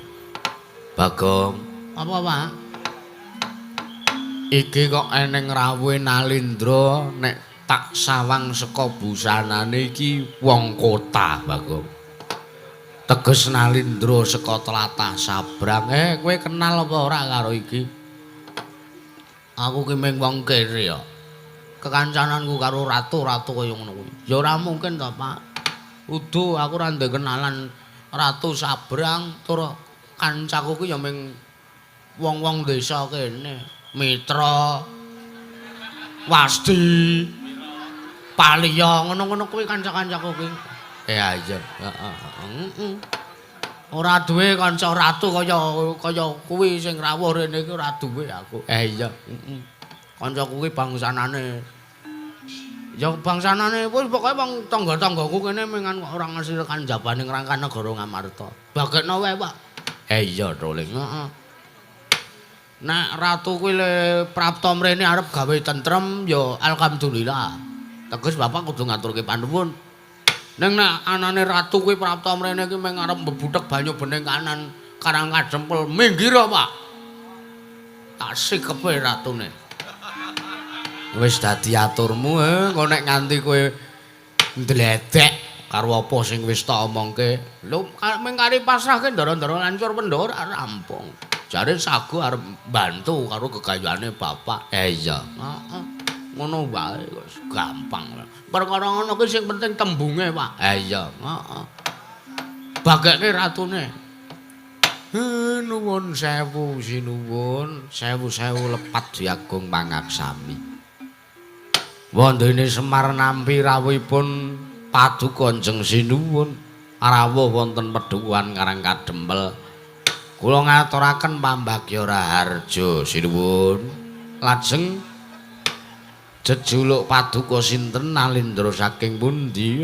S1: Bagong, apa Pak? Iki kok eneng rawuhe Nalindra nek tak sawang saka busanane iki wong kota, Bagong. Teges Nalindra saka tlatah Sabrang. Kowe kenal apa ora karo iki? Aku ki mung wong kere ya. Kekancananku karo ratu-ratu kaya ngono kuwi. Ya ora mungkin to, Pak. Udu aku ora ndek kenalan Ratu Sabrang tur kancaku ki ya mung wong-wong desa kene. Mitra, Wasti, Paliya ngono-ngono kuwi kanca-kancaku kuwi. Iya, heeh, heeh. Ora duwe kanca ratu kaya kaya kuwi sing rawuh rene iki ora duwe aku. Iya, heeh. Kancaku kuwi bangsanane. Ya bangsanane wis pokoke wong tangga-tanggaku kene mengan kok ora ngerti rekan jabane ngrangkan negara Ngamarta. Bagekno wae, Pak. Iya, Roling. Heeh. Nek ratu kuwi le prapta mrene arep gawe tentrem ya alhamdulillah. Teges bapak kudu ngaturke panuwun. Ning nek anane ratu kuwi prapta mrene iki mung arep mbebuthek banyu bening kanan Karang Kadempel minggir, Pak. Tak sikepe ratune. Wis dadi aturmu, engko nek nganti kowe ndledek karo apa sing wis tak omongke. Lho, mung kari pasrahke ndara-ndara lancur Pandhawa ora rampung. Jare sago arep mbantu karo gegayane bapak. Iya. Heeh. Ngono wae kok gampang. Perkara ngono kuwi sing penting tembunge, Pak. Iya. Heeh. Bageke ratune. Nuwun sewu sinuwun, sewu-sewu lepat diagung pangaksami. Wondene Semar nampi rawuhipun Paduka Kanjeng Sinuwun rawuh wonten Pedukuhan Karang Kadempel. Kula ngaturaken pambagya raharja sinuwun. Lajeng jejuluk paduka sinten Nalindra saking pundi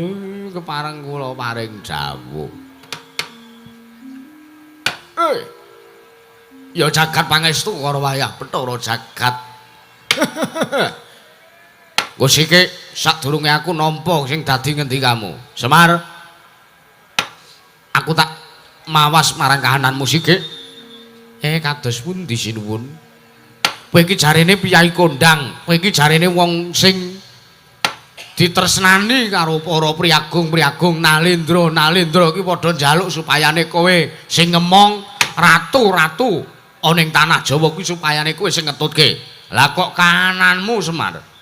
S1: kepareng kula paring dawuh. Ya jagat pangestu karo wayah Bathara jagat. Wis iki sadurunge aku nampa sing dadi ngendikamu. Semar. Aku tak mawas marang kahananmu sithik. Kados pundi sinuwun? Kowe iki jarene piyai kondang, kowe iki jarene wong sing ditresnani karo para priyagung-priyagung Nalindra. Nalindra iki padha njaluk supayane kowe sing ngemong ratu-ratu ana ing tanah Jawa kuwi supayane kowe sing ngetutke. Lah kok kahananmu Semar?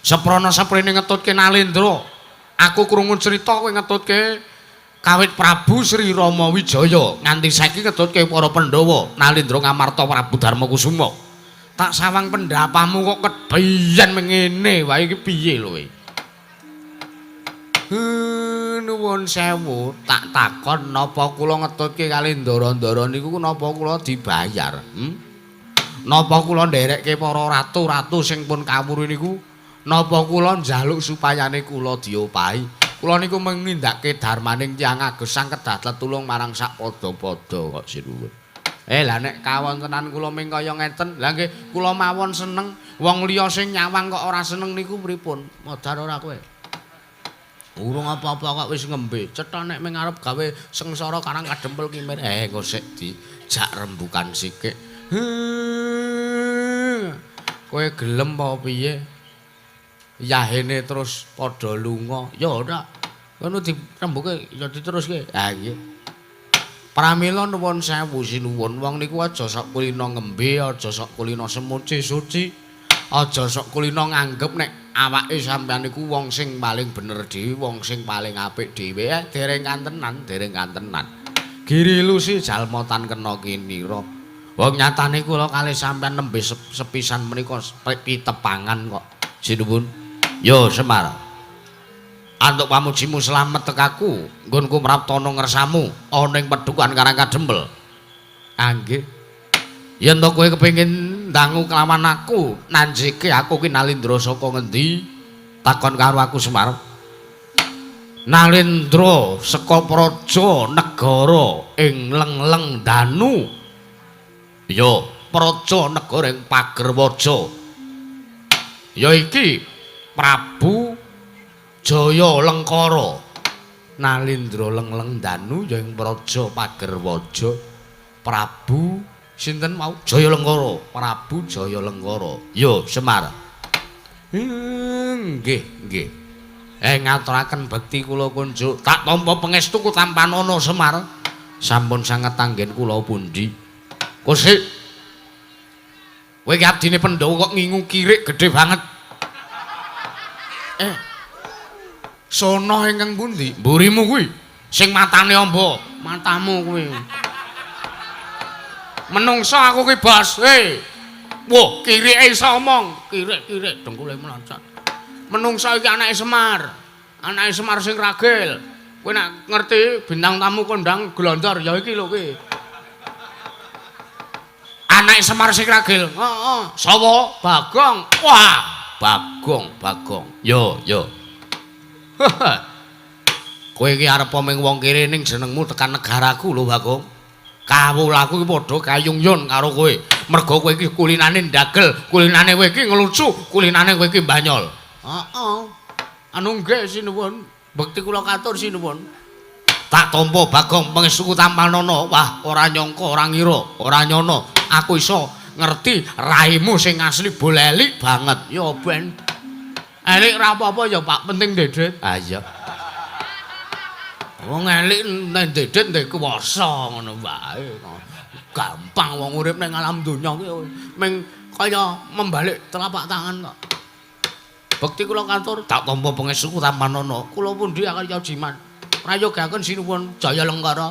S1: Seprana seprene ngetutke Nalindra. Aku krungu crita kowe ngetutke kawit Prabu Sri Rama Wijaya nganti saiki ngetutke para Pandhawa Nalindra Ngamarta Prabu Darma Kusuma. Tak sawang pendapamu kok kebiyen mengene wae iki piye lho kowe? Nuwun sewu, tak takon napa kula ngetutke kali ndara-ndara niku napa kula dibayar? Napa kula nderekke para ratu-ratu sing pun kawruh niku? Napa kula njaluk supayane kula diopahi? Kula niku mung nindakake darmaning tiyang agesang kedah tetulung marang sak padha-padha kok sinuwun. Lah nek kawontenan kula ming kaya ngeten, lah nggih kula mawon seneng, wong liya sing nyawang kok ora seneng niku pripun? Modar ora kowe? Urung apa-apa kok wis ngembe. Cetha nek ming arep gawe sengsara Karang Kadempel ki mir. Engko sik dijak rembukan sikik. Kowe gelem apa piye? Yahene terus padha lunga. Ya ora. Ngono dirembuke ya diteruske. Ha iya. Pramila nuwun sewu sinuwun, wong niku aja sok kulina ngembe, aja sok kulina semuci suci, aja sok kulina nganggep nek awake sampeyan niku wong sing paling bener dhewe, wong sing paling apik dhewe. Dereng kantenan, dereng kantenan. Giri lusi jalma tan kena kinira. Wong nyatane kula kalih sampeyan nembe sepisan menika pitepangan kok. Sinuwun. Yo Semar. Antuk pamujimu slamet tekaku, nggonku mraptana ngersamu ana ing Pedukuhan Karang Kadempel. Nggih. Yen to kowe kepengin ndangu kelawan aku, nanjike aku ki Nalindra saka ngendi? Takon karo aku Semar. Nalindra saka praja negara ing Lengleng Danu. Ya, praja negara ing Pagerwaja. Ya iki Prabu Jaya Lengkara. Nalindra lengleng danu ya ing praja Pagerwaja. Prabu sinten mau? Jaya Lengkara. Prabu Jaya Lengkara. Yo Semar. Nggih, nggih. Ngaturaken bekti kula kunjuk. Tak tampa pangestu kutampanana Semar. Sampun sanget anggen kula pundi? Kusik. Kowe iki abdine Pandhawa kok ngingu kirik gedhe banget. Sono ingkang pundi? Mburimu kuwi sing matane amba, matamu kuwi. Menungso aku ki, Bos. Hei. Wah, kirike iso omong. Kirik-kirik dengkule mloncat. Menungso iki anake Semar. Anake Semar sing ragil. Kowe nek ngerti bintang tamu kondang glondor ya iki lho kuwi. Anake Semar sing ragil. Heeh. Sapa? Bagong. Wah, Bagong, Bagong. Yo, yo. Kowe iki arep ming wong kere ning jenengmu tekan negaraku lho, Bagong. Kawulaku iki padha kayung-yun karo kowe. Mergo kowe iki kulinane ndagel, kulinane kowe iki ngelucu, kulinane kowe iki banyol. Heeh. Anu nggih sinuwun, bekti kula katur sinuwun. Tak tampa Bagong pangestuku tampanana. Wah, ora nyangka, ora ngira, ora nyono. Aku iso ngerti raimu sing asli bolelik banget. Ya ben. Elik ra apa-apa ya, Pak, penting dedet. Ah iya. Wong elik nek dedet ndek kuwasa ngono wae. Gampang wong urip ning alam donya ki ming kaya membalik telapak tangan kok. Bekti kula katur tak tampa pangestuku tampanana. Kula pundi akarya jimat. Prayogaken sinuwun Jaya Lengkara.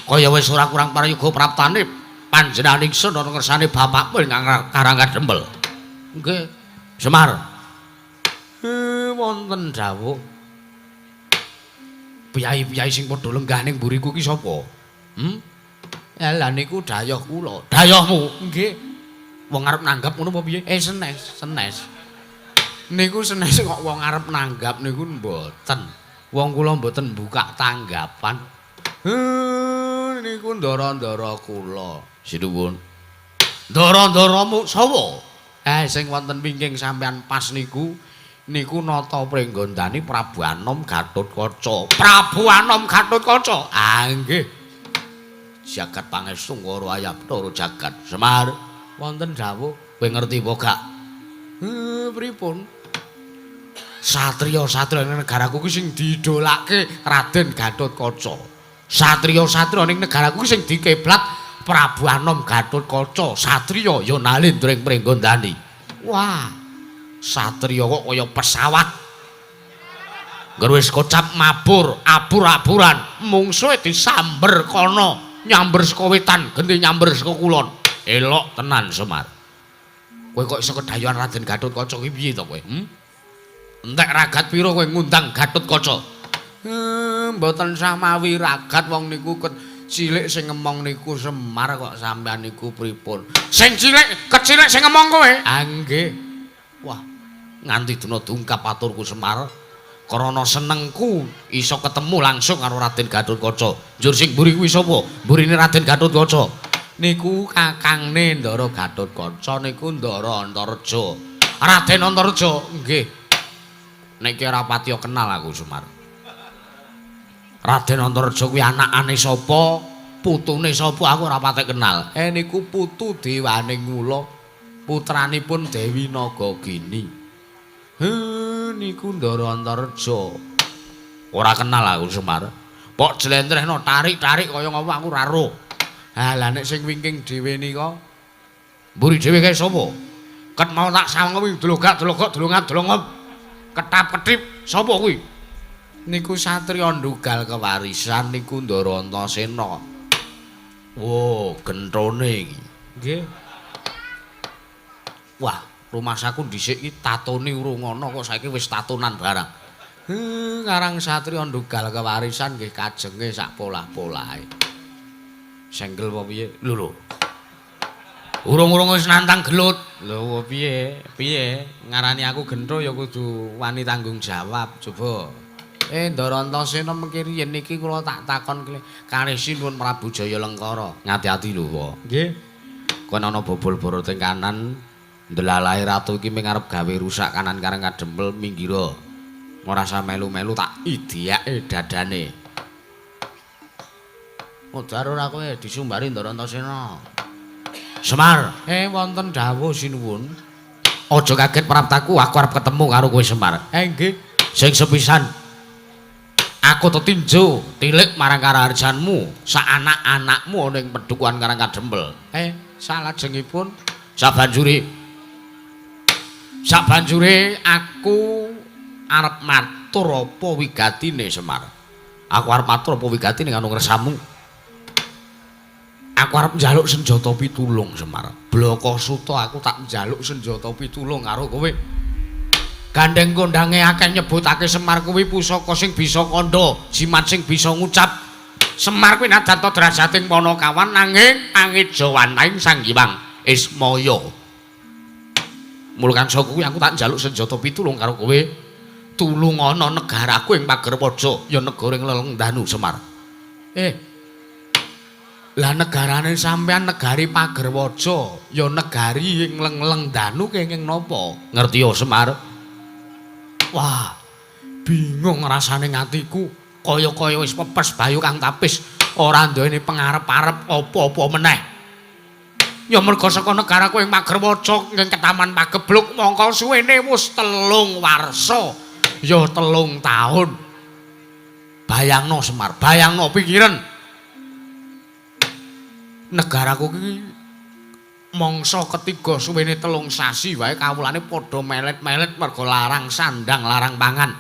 S1: Kaya wis ora kurang prayoga praptane panjenengan ingsun ana ngersane bapakmu ing Karang Kadempel. Nggih. Semar. Wonten dawuh. Piyai-piyai sing padha lenggah ning mburiku ki sapa? Lah niku dayoh kula. Dayohmu? Nggih. Wong arep nanggap ngono apa piye? Senes, senes. Niku senes kok wong arep nanggap niku mboten. Wong kula mboten buka tanggapan. Niku ndara-ndara kula. Sinuwun. Ndara-ndaramu sapa? Sing wonten wingking sampean pas niku niku nata pringgondani Prabu Anom Gatotkaca. Prabu Anom Gatotkaca. Ah nggih. Jagat pangestu karo ayah Bathara jagat. Semar, wonten dawuh. Kowe ngerti apa gak? Pripun? Satriya-satriya ning negaraku ki sing diidolake Raden Gatotkaca. Satriya-satriya ning negaraku ki sing dikeblat Prabu Anom Gatotkaca. Satriya ya Nalindra ing Pringgondani. Wah. Satriya kok kaya pesawat. Ngger wis kocap mabur, abur-aburan, mungsuhe disamber kono, nyamber saka wetan, genti nyamber saka kulon. Elok tenan Semar. Kowe kok iso kedayuhan Raden Gatotkaca ki piye to kowe? Entek ragat pira kowe ngundang Gatotkaca? Mboten samawi ragat wong niku cilik sing ngemong niku Semar kok sampean niku pripun? Sing cilik, kecilik sing ngemong kowe? Ah nggih. Wah, nganti dina dungkap aturku Semar. Krana senengku iso ketemu langsung karo Raden Gatotkaca. Njur sing mburi kuwi sapa? Mburine Raden Gatotkaca. Niku kakangne Ndara Gatotkaca niku Ndara Antareja. Raden Antareja, nggih. Nek ki ora patiya kenal aku Semar. Raden Antareja kuwi anakane sapa? Putune sapa aku ora patek kenal. Niku putu Dewaning Mula, putranipun Dewi Nagagini. Niku Ndara Antareja. Ora kenal aku Semar. Pok jlentrehno tarik-tarik kaya ngopo aku ora roh. Ha lah nek sing wingking dhewe nika mburi dhewe kae sapa? Ket mau tak sawang kuwi dlogak-dlogok dlongat-dlongop. Ketap-ketip sapa kuwi? Niku satriya ndugal kewarisan niku Ndara Antasena. Wo, genthone iki. Nggih. Wah, rumasaku dhisik iki tatone urung ana kok saiki wis tatonan barang. Ngarang satriya ndugal kewarisan nggih kajenge sak polah-polahe. Senggel apa piye? Lho lho. Urung-urung wis nantang gelut. Lho piye? Piye? Ngarani aku gentho ya kudu wani tanggung jawab, coba. Ndara Antasena mengki riyen niki kula tak takon kalih sinuwun Prabu Jaya Lengkara. Ngati-ati lho, Pak. Nggih. Kono ana bobol boro teng kanan, ndelalahe ratu iki ming arep gawe rusak kanan Karang Kadempel minggiro. Ora usah melu-melu tak idiake dadane. Modar ora kowe disumbari Ndara Antasena. Semar, wonten dawuh sinuwun. Aja kaget praptaku, aku arep ketemu karo kowe Semar. Nggih. Sing sepisan aku tetinju tilik marang karaharjanmu, sak anak-anakmu ana ing pedukuhan Karang Kadempel. Salajengipun sabanjure aku arep matur apa wigatine Semar. Aku arep matur apa wigatine karo ngersamu. Aku arep njaluk senjata pitulung Semar. Blaka Suta aku tak njaluk senjata pitulung karo kowe. Gandeng kondange akeh nyebutake Semar kuwi pusaka sing bisa kandha, jimat sing bisa ngucap. Semar kuwi nadan ta derajating Panakawan nanging angejawantaing Sang Hyang Ismaya. Mula kangsa kuwi aku tak njaluk senjata pitulung karo kowe. Tulungana negaraku ing Pagerwaja, ya negara ing Leleng Danu Semar. Lah negarane sampean negari Pagerwaja, ya negari ing Lengleng Danu kenging napa? Ngerti ya Semar? Wah, bingung rasane atiku, kaya-kaya wis pepes bayu kang tapis, ora duweni pengarep-arep apa-apa meneh. Ya merga saka negaraku ing Pagerwaja ing Ketaman Pagebluk mongko suwene wis 3 warsa, ya 3 taun. Bayangno Semar, bayangno pikiran. Negaraku iki mangsa ketiga suwene 3 sasi wae kawulane padha melet-melet merga larang sandang, larang pangan.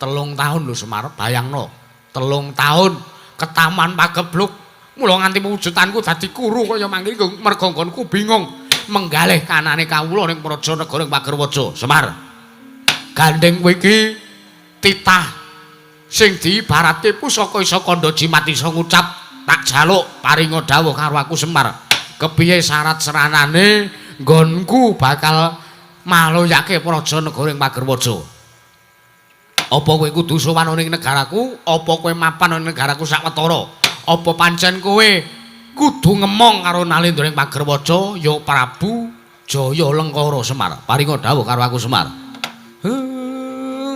S1: 3 taun lho Semar, bayangno. 3 taun Ketaman Pagebluk. Mula nganti wujudanku dadi kuru kaya mangke merga nggonku bingung menggalih kanane kawula ning praja negara ing Pagerwaja. Semar. Gandeng kowe iki titah sing diibaratke pusaka isa kandha jimat isa ngucap, tak jaluk paringa dawuh karo aku Semar. Kepiye syarat seranane nggonku bakal maloyake praja negara ing Pagerwaja? Apa kowe kudu sowan ning negaraku? Apa kowe mapan ning negaraku sawetara? Apa pancen kowe kudu ngemong karo Nalendra ing Pagerwaja ya Prabu Jaya Lengkara Semar? Paringa dawuh karo aku Semar.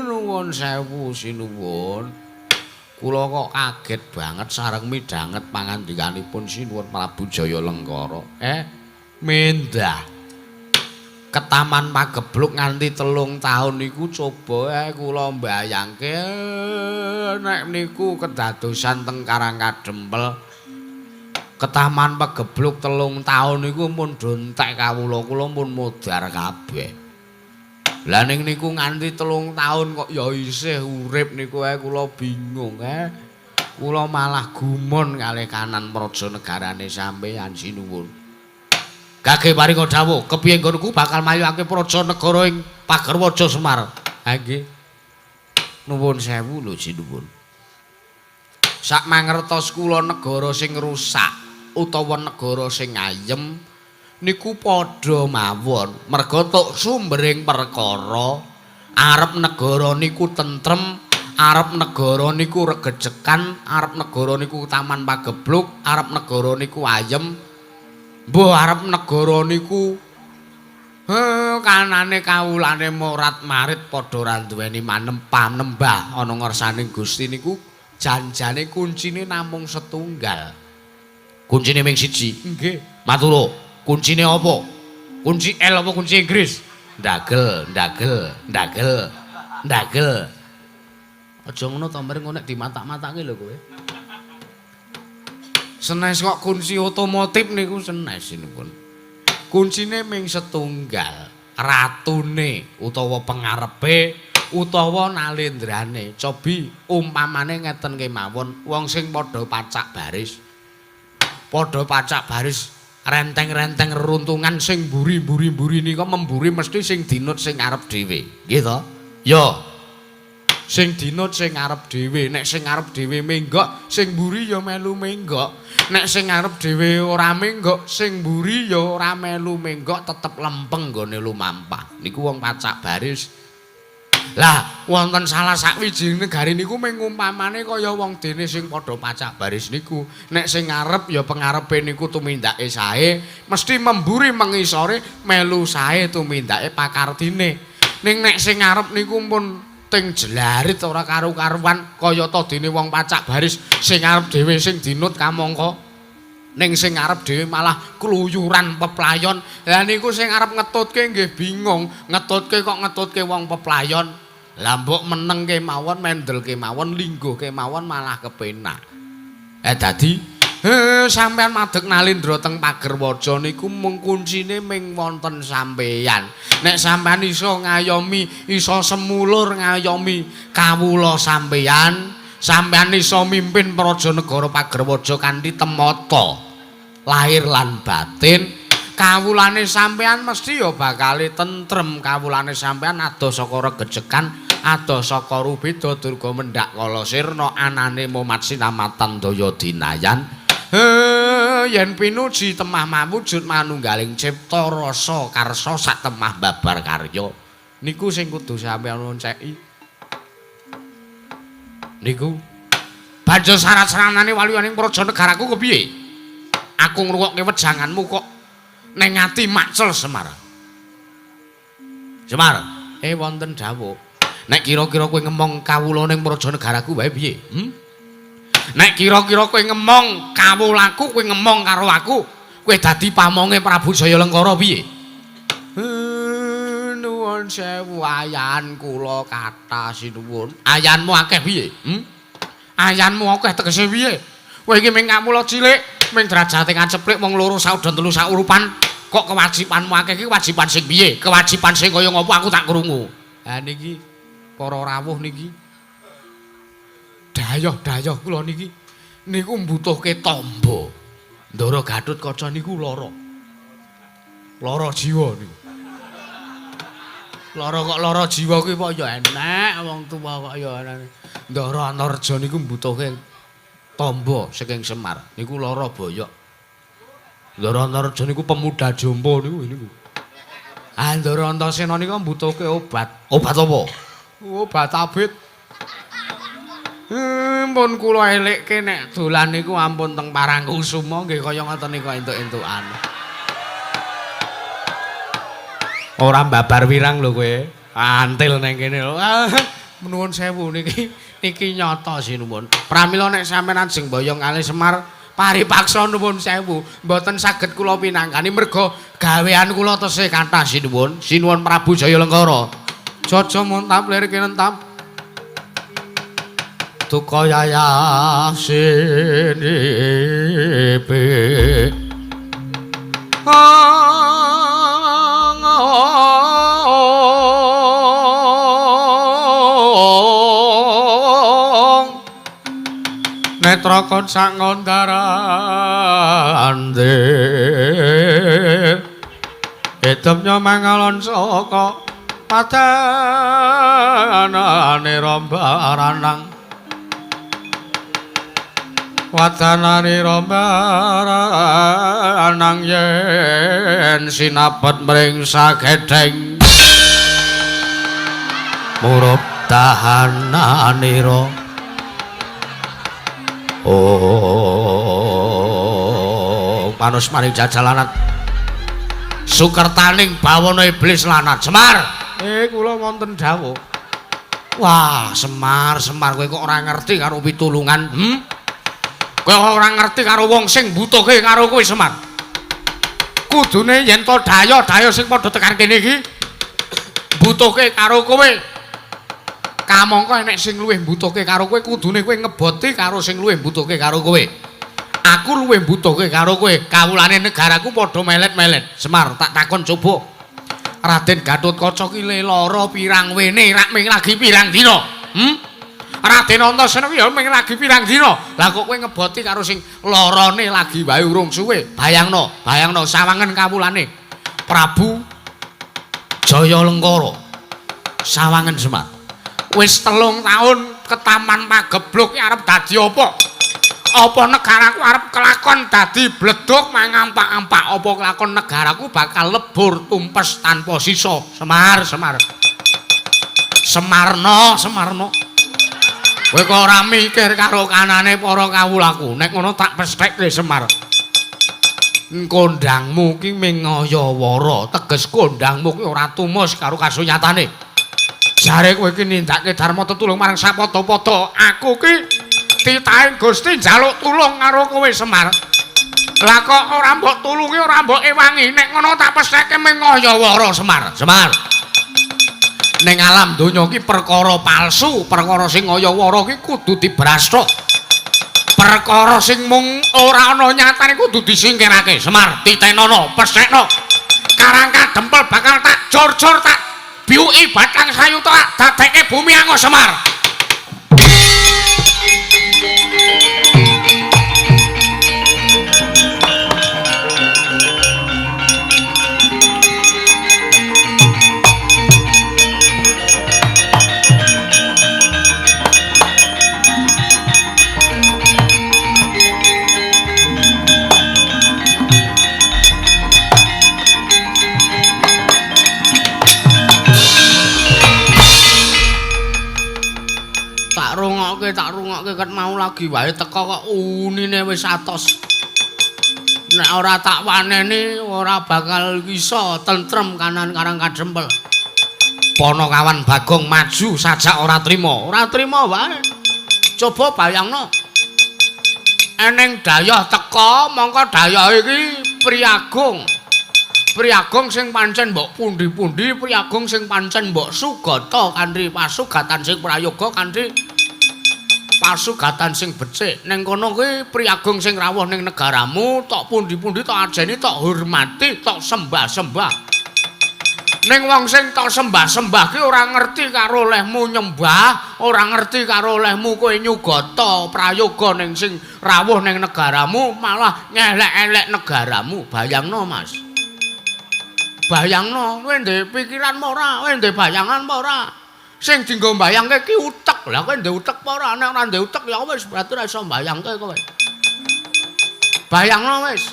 S1: Nuwun sewu sinuwun. Kula kok kaget banget sareng midhanget pangandikanipun Sinuwun Prabu Jaya Lengkara. Mendah. Ketaman Pagebluk nganti 3 taun niku coba kula mbayangke nek niku kedadosan teng Karang Kadempel. Ketaman Pagebluk 3 taun niku pun do entek kawula, kula pun modar kabeh. Lah ning niku nganti 3 taun kok ya isih urip niku ae kula bingung. Kula malah gumun kalih kanan praja negarane sampeyan sinuwun. Gage paringa dawuh, kepiye nggonku bakal mayuake praja negara ing Pagerwaja Semar? Ha nggih. Nuwun sewu lho sinuwun. Sak mangertos kula negara sing rusak utawa negara sing ayem niku padha mawon. Merga tok sumbering perkara arep negara niku tentrem, arep negara niku regejekan, arep negara niku Taman Pagebluk, arep negara niku ayem. Mbuh arep negara niku kanane kawulane morat-marit padha ora duweni panembah ana ngersaning Gusti niku janjane kuncine namung setunggal. Kuncine ming siji. Nggih. Matur. Kuncine apa? Kunci L apa kunci Inggris? Ndagel, ndagel, ndagel, ndagel. Aja ngono to, mrene nek dimatak-matake lho kowe. Senes kok kunci otomotif niku senes pun. Kuncine ming setunggal, ratune utawa pengarepe utawa nalendrane. Cobi umpamane ngeten kemawon, wong sing padha pacak baris. Padha pacak baris renteng-renteng reruntungan sing mburi-mburi-mburi nika memburi mesti sing dinut sing arep dhewe. Nggih to? Ya. Sing dinut sing arep dhewe, nek sing arep dhewe menggok, sing mburi ya melu menggok. Nek sing arep dhewe ora menggok, sing mburi ya ora melu menggok, tetep lempeng nggone lumampah. Niku wong pacak baris. Lah, wonten salah sawijining negari niku mung umpamane kaya wong dene sing padha pacak baris niku. Nek sing ngarep ya pengarepe niku tumindake sae, mesti memburi mengisore melu sae tumindake pakartine. Ning nek sing ngarep niku pun Ting jlarit ora karu-karuan kaya ta dene wong pacak baris sing arep dhewe sing dinut kamangka. Ning sing arep dhewe malah kluyuran peplayon. Lah niku sing arep ngetutke nggih bingung, ngetutke kok ngetutke wong peplayon. Lah mbok meneng kemawon, mendel kemawon, lingguh kemawon malah kepenak. Dadi sampean madeg nalindra teng Pagerwaja niku mung kuncine ming wonten sampeyan. Nek sampean iso ngayomi, iso semulur ngayomi kawula sampeyan, sampean iso mimpin praja negara Pagerwaja kanthi temata lahir lan batin. Kawulane sampean mesti ya bakale tentrem, kawulane sampean adoh saka regejekan, adoh saka rubeda durga mendhak kala sirna anane momat sinamatan daya dinayan. Yen pinuji temah mawujud manunggaling cipta rasa karsa sak temah babar karya. Niku sing kudu sampeyan onceki. Niku banjur syarat-saranane waluyaning praja negaraku kepiye? Aku ngrungokke wejanganmu kok ning ati macel Semar. Semar, wonten dawuh. Nek kira-kira kowe ngemong kawula ning praja negaraku wae piye? Nek kira-kira kowe ngemong kawulaku, kowe ngemong karo aku, kowe dadi pamonge Prabu Jaya Lengkara piye? Nuwun sewu ayan kula kathah sinuwun. Ayanmu akeh piye? Ayanmu akeh tegese piye? Kowe iki ming kawula cilik, ming derajate kaceplik wong loro saudon telu saurupan, kok kewajibanmu akeh iki kewajiban sing piye? Kewajiban sing kaya ngopo aku tak krungu. Ha niki para rawuh niki dayoh-dayoh kula niki niku mbutuhke tamba. Ndara Gatotkaca niku lara. Lara jiwa niku. Lara kok lara jiwa kuwi kok ya enek wong tuwa kok ya enek. Ndara Antarja niku mbutuhke tamba saking Semar niku lara boyok. Ndara Antarja niku pemuda jompo niku niku. Ah Ndara Antasena niku mbutuhke obat. Obat apa? Obat abit. Pun kula elekke nek dolan niku ampun teng Parangkusuma nggih kaya ngoten niku entuk-entukan. Ora babar wirang lho kowe. Antil nang kene lho. Nuwun sewu niki niki nyata sinuwun. Pramila nek sampeyan ajeng boyong kalih Semar paripaksa nuwun sewu mboten saged kula pinangkani merga gawean kula tesih kathah sinuwun. Sinuwun Prabu Jaya Lengkara. Jaja montap lir kinentap. Duka yayah sinipe. Netra kon sak ngondarande edemnya mangalon saka padanane rombaranang wadanane rombaranang yen sinapet mring sagedheng murup tahananira. Oh, panus maring jajalanat sukertaning bawana iblis lanat. Semar, kula wonten dawuh. Wah, Semar, Semar kowe kok ora ngerti karo pitulungan? Kowe ora ngerti karo wong sing mbutuhke karo kowe, Semar. Kudune yen to daya-daya sing padha tekan kene iki mbutuhke karo kowe. Kamangka enek sing luwih mbutuhke karo kowe, kudune kowe ngeboti karo sing luwih mbutuhke karo kowe. Aku luwih mbutuhke karo kowe, kawulane negaraku padha melet-melet. Semar, tak takon coba. Raden Gatotkaca ki le lara pirang wene rak ming lagi pirang dina? Raden Antasena ki ya ming lagi pirang dina. Lah kok kowe ngeboti karo sing larane lagi wae urung suwe. Bayangno, bayangno sawangen kawulane Prabu Jaya Lengkara. Sawangen Semar. Wis 3 taun ketaman pagebluk ki arep dadi apa? Apa negaraku arep kelakon dadi bleduk mangampak-ampak? Apa kelakon negaraku bakal lebur tumpes tanpa sisa? Semar, Semar. Semarno, Semarno. Kowe kok ora mikir karo kanane para kawulaku? Nek ngono tak pestheke Semar. Kondangmu ki ming ngayawara, teges kondangmu ki ora tumus karo kasunyatane. Jare kowe iki nindakake dharma tetulung marang sapada-pada. Aku ki titahe Gusti njaluk tulung karo kowe Semar. Lah kok ora mbok tulungi, ora mbok ewangi, nek ngono tak pestheke ming ngayawara Semar. Semar. Ning alam donya ki perkara palsu, perkara sing ngayawara ki kudu dibrasthok. Perkara sing mung ora ana nyatane kudu disingkirake. Semar, titenono, pesthekno. Karang kadempel bakal tak jor-jor tak biuki batang sayuta tak dadekke bumi angus Semar. Tak rungokke ket mau lagi wae teko kok unine wis atos. Nek ora tak waneni ora bakal iso tentrem kanan karang kadempel. Ponokawan Bagong maju sajak ora trima. Ora trima wae. Coba bayangno. Eneng dayah teko mongko dayah iki Priagung. Priagung sing pancen mbok pundi-pundi, Priagung sing pancen mbok sugata kanthi pasugatan sing prayoga kanthi pasugatan sing becik. Ning kono kuwi Priagung sing rawuh ning negaramu, tok pundi-pundi tok ajeni, tok hormati, tok sembah-sembah. Ning wong sing tok sembah-sembah ki ora ngerti karo olehmu nyembah, ora ngerti karo olehmu kowe nyugata prayoga ning sing rawuh ning negaramu, malah ngelek-elek negaramu. Bayangno, Mas. Bayangno, kowe ndek pikiran apa ora? Kowe ndek bayangan apa ora? Sing dienggo mbayangke ki utek. Lah kowe ndek utek apa ora? Nek ora ndek utek ya wis berarti ora iso mbayangke kowe. Bayangno wis.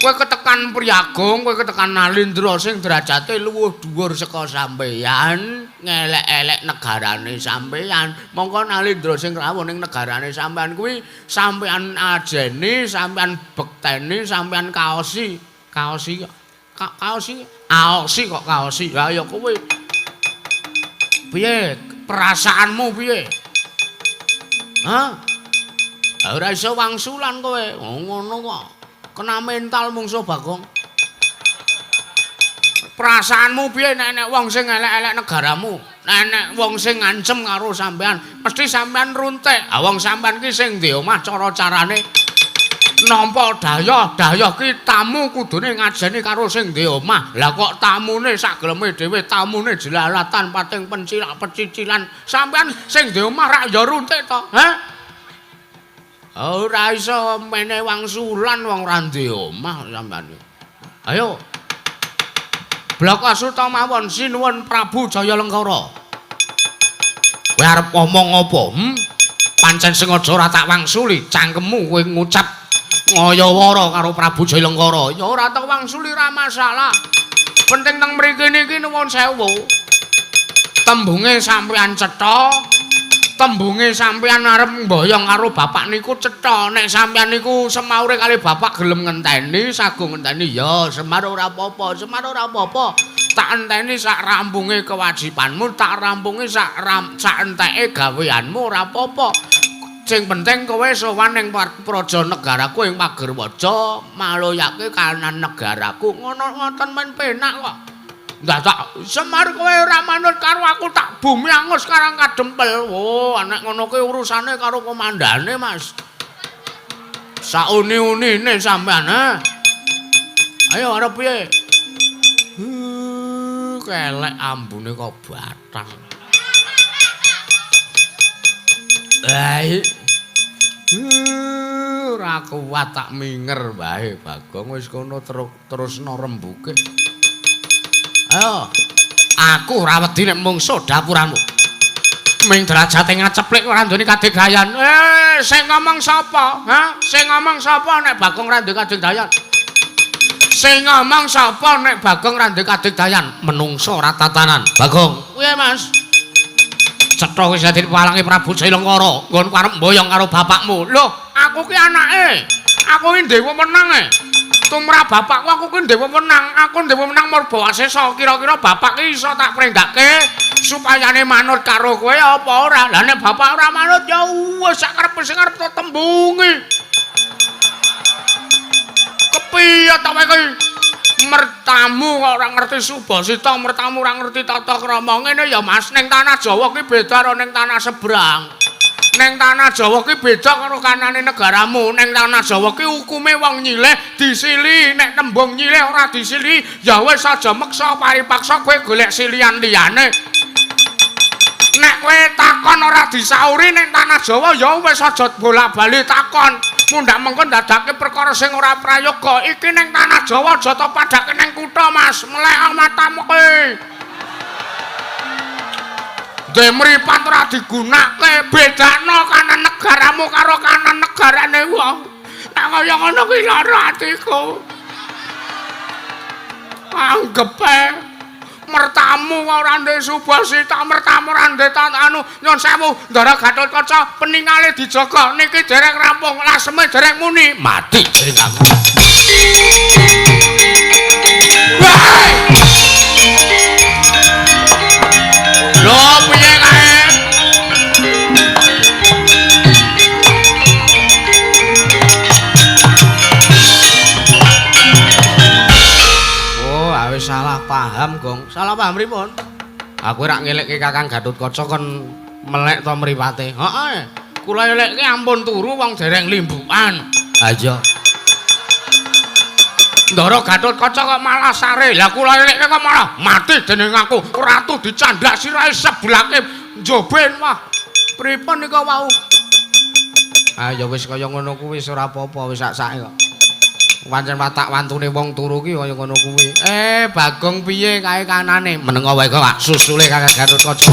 S1: Kowe ketekan Priagung, kowe ketekan Nalindra sing derajate luwih dhuwur saka sampeyan, ngelek-elek negarane sampeyan. Mongko Nalindra sing rawuh ning negarane sampeyan kuwi sampeyan ajeni, sampeyan bekteni, sampeyan kaosi. Kaosi kok. Kaosi, aosi kok kaosi. Lah ya kowe. Piye perasaanmu piye? Hah? Ora iso wangsulan kowe. Ngono kok. Kena mental mungsuh Bagong. Perasaanmu piye nek nek wong sing elek-elek negaramu, nek nek wong sing ngancem karo sampean, mesti sampean runtik. Ah wong sampean ki sing ndek omah cara-carane nampa dayah, dayah ki tamu kudune ngajeni karo sing ndek omah. Lah kok tamune sak geleme dhewe, tamune jelalatan pating pencilak pecicilan. Sampean sing ndek omah rak ya runtik to, ha? Ora iso mene wangsulan wong ora ndek omah sampean. Ayo. Blok asuta mawon sinuwun Prabu Jayalengkara. Kowe arep ngomong apa? Pancen sengaja ora tak wangsuli cangkemmu kowe ngucap ngayawara karo Prabu Jayalengkara. Ya ora tak wangsuli ora masalah. Penting teng mriki niki nuwun sewu. Tembunge sampean cetha, tembunge sampean arep mboyong karo bapak niku cetha. Nek sampean niku semaure kali bapak gelem ngenteni, sagung ngenteni ya Semar ora apa-apa, Semar ora apa-apa. Tak enteni sak rampunge kewajibanmu, tak rampunge sak enteke gaweanmu ora apa-apa. Sing penting kowe sowan ning praja negaraku ing Pagerwaja, maloyake kanan negaraku. Ngono ngoten men penak kok. Ndak tak Semar kowe ora manut karo aku tak bumi angus karang kadempel. Oh, nek ngono kuwi urusane karo komandane, Mas. Sauni-unine sampean, ha. Ayo arep piye? Kelek ambune kok batang. Ora kuat tak minger wae Bagong wis kono terusno rembuke. Ayo, aku ora wedi nek mungsuh dapuramu. Ming derajate ngaceplik ora nduweni kadegayan. Sing ngomong sapa? Ha? Sing ngomong sapa nek Bagong ora duwe kadegayan? Sing ngomong sapa nek Bagong ora duwe kadegayan? Menungso ora tatanan. Bagong, piye Mas? Cetha wis dadi palange Prabu Jayalengkara, nggonku arep mboyong karo bapakmu. Loh, aku ki anake. Aku ki duwe wewenang e. Tumrap bapakku aku ki duwe wewenang. Aku duwe wewenang murba wasesa. Kira-kira bapak ki iso tak prenggake Supayane manut karo kowe apa ora? Lah nek bapak ora manut ya wis sak karepe sing arep tembungi. Kepiye ta kowe iki? Mertamu kok ora ngerti subasita, mertamu ora ngerti tata krama. Ngene ya Mas, ning tanah Jawa ki beda karo ning tanah seberang. Ning tanah Jawa ki beda karo kanane negaramu. Ning tanah Jawa ki hukume wong nyileh disili, nek tembung nyileh ora disili ya wis aja meksa paripaksa kowe golek silian liyane. Nek kowe takon ora disauri ning tanah Jawa ya wis aja bolak-balik takon. Mundhak mengko ndadake perkara sing ora prayoga. Iki ning tanah Jawa aja to padake ning kutha Mas, melek matamu kowe. Dhe mripat ora digunake, bedakno kanan negaramu karo kanan negarane wong. Nek kaya ngono kuwi lara atiku. Anggepe mertamu ora ndek subasita, mertamu ora ndek anu nyun sewu, Ndara Gatotkaca peningale dijaga niki dereng rampung, laseme dereng muni, mati jeneng aku. Lho piye kae? Oh, wis salah paham, Gong. Salah paham pripun? Aku ora ngelekke Kakang Gatotkaca kon melek to mripate. Heeh. Kula elekke ampun turu wong dereng limbukan. Ha iya. Ndara Gatotkaca kok malah sare. Lah kula elekke kok malah mati dening aku. Ratu dicandak sirahe sebelake njoben. Wah, pripun nika wau? Ah ya wis kaya ngono kuwi wis ora apa-apa, wis sak-sake kok. Pancen watak wantune wong turu ki kaya ngono kuwi. Bagong piye kae kanane? Menengo wae kok susule Kakang Gatotkaca.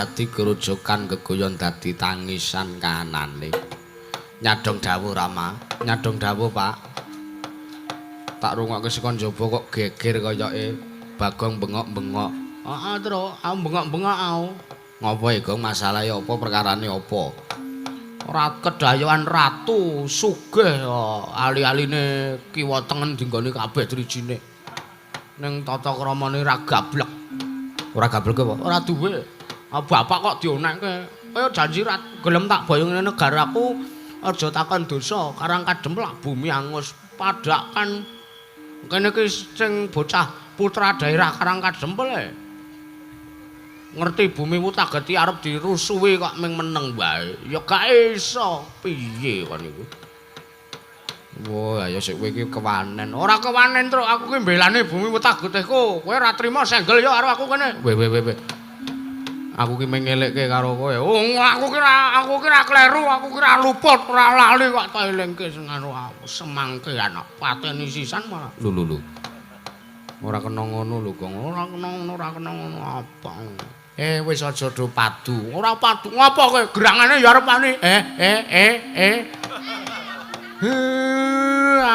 S1: Dadi grojokan gegoyon dadi tangisan kanane. Nyadong dawuh Rama, nyadong dawuh Pak. Tak rungokke saka njaba kok geger kayake Bagong bengok-bengok. Heeh, Tru, aku bengok-bengok aku. Ngopo e, Gong, masalahe apa, perkarane apa? Ora kedayoan ratu sugih ali-aline kiwa tengen dinggoni kabeh drijine. Ning tata kramane ora gablek. Ora gablek apa? Ora duwe. Bapak kok dionekke. Kaya janji ra gelem tak boyong negaraku aja takon dosa, Karang Kadempel bumi angus padhakan. Kene iki sing bocah putra daerah Karang Kadempel e. Ngerti bumi Wutageti arep dirusuhi kok ming meneng wae. Ya gak iso. Piye kon iku? Wah, ya sik kowe iki kewanen. Ora kewanen, Truk. Aku ki mbelani bumi Wutagetihku. Kowe ora trima senggel ya karo aku kene. Weh weh weh. Aku ki mengelekke karo kowe. Oh, aku kira kleru, aku kira luput, ora lali kok tak elingke sing anu aku semangke anak pateni sisan malah. Lho lho lho. Ora kena ngono lho, Gong. Ora kena ngono, ora kena ngono apa. Wis aja do padu. Ora padu. Ngopo kowe? Gerangane ya arep ani.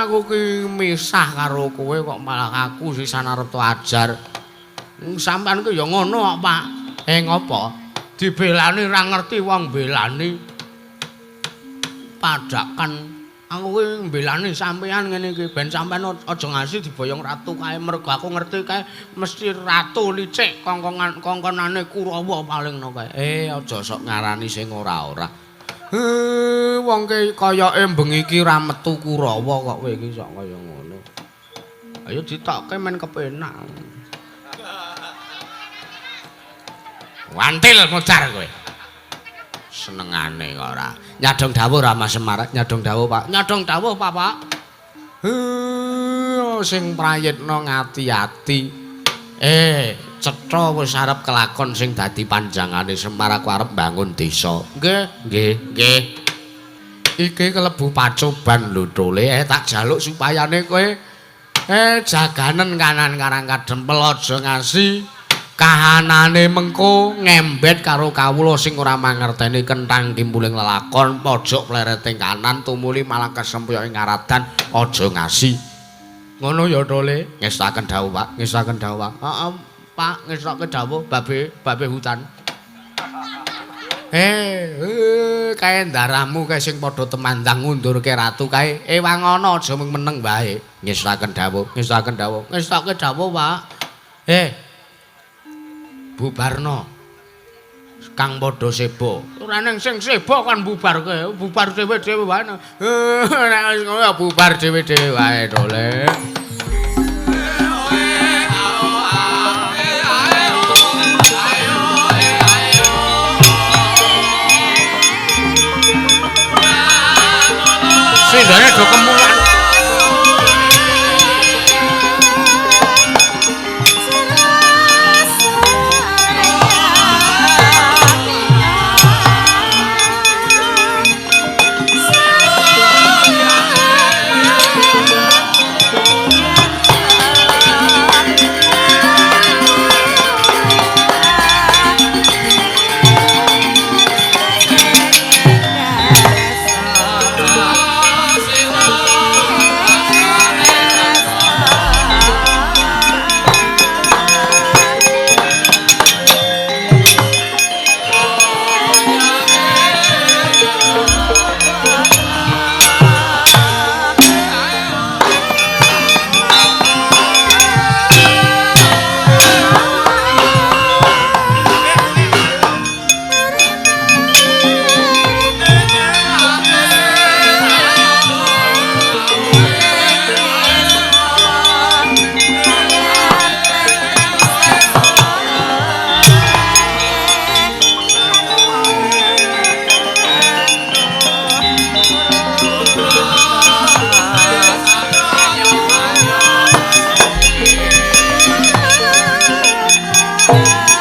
S1: Aku ki misah karo kowe kok malah aku sisan arep to ajar. Sampeyan ki ya ngono kok, Pak. Ngopo? Dibelani ora ngerti wong belani. Padakan aku ki mbelani sampeyan ngene iki ben sampeyan aja ngasi diboyong ratu kae mergo aku ngerti kae mesti ratu licik kongkonane Kurawa paling no kae. Aja sok ngarani sing ora-ora. Wong ki kayake bengi iki ora metu Kurawa kok kowe iki sok kaya ngono. Ayo ditokke men kepenak. Wantil modar kowe. Senengane kok ora. Nyadong dawuh ora Mas Semar, nyadong dawuh Pak. Nyadong dawuh Pak, Pak. Sing prayitna ngati-ati. Cetha wis arep kelakon sing dadi panjangane Semar aku arep mbangun desa. Nggih, nggih, nggih. Iki kelebu pacoban lho Tole. Tak jaluk supayane kowe jaganen kanan karang kadempel aja ngasi kahanane mengko ngembet karo kawula sing ora mangerteni kenthang kimpuling lelakon pojok plereting kanan tumuli malah kesempyok ing ngaradan aja ngasi. Ngono ya Tole. Ngestaken dawuh Pak, ngestaken dawuh Pak. Heeh, Pak, ngestokke dawuh babe hutan. Kae ndaramu kae sing padha temandang ngundurke ratu kae. Wangono aja mung meneng wae. Ngestaken dawuh, ngestaken dawuh. Ngestokke dawuh, Pak. Bubarno kang padha sebo. Ora neng sing sebo kon bubarke, bubar dhewe-dhewe wae. Nek wis ngono bubar dhewe-dhewe wae Tole. Sindane do kemulan.
S3: Oh.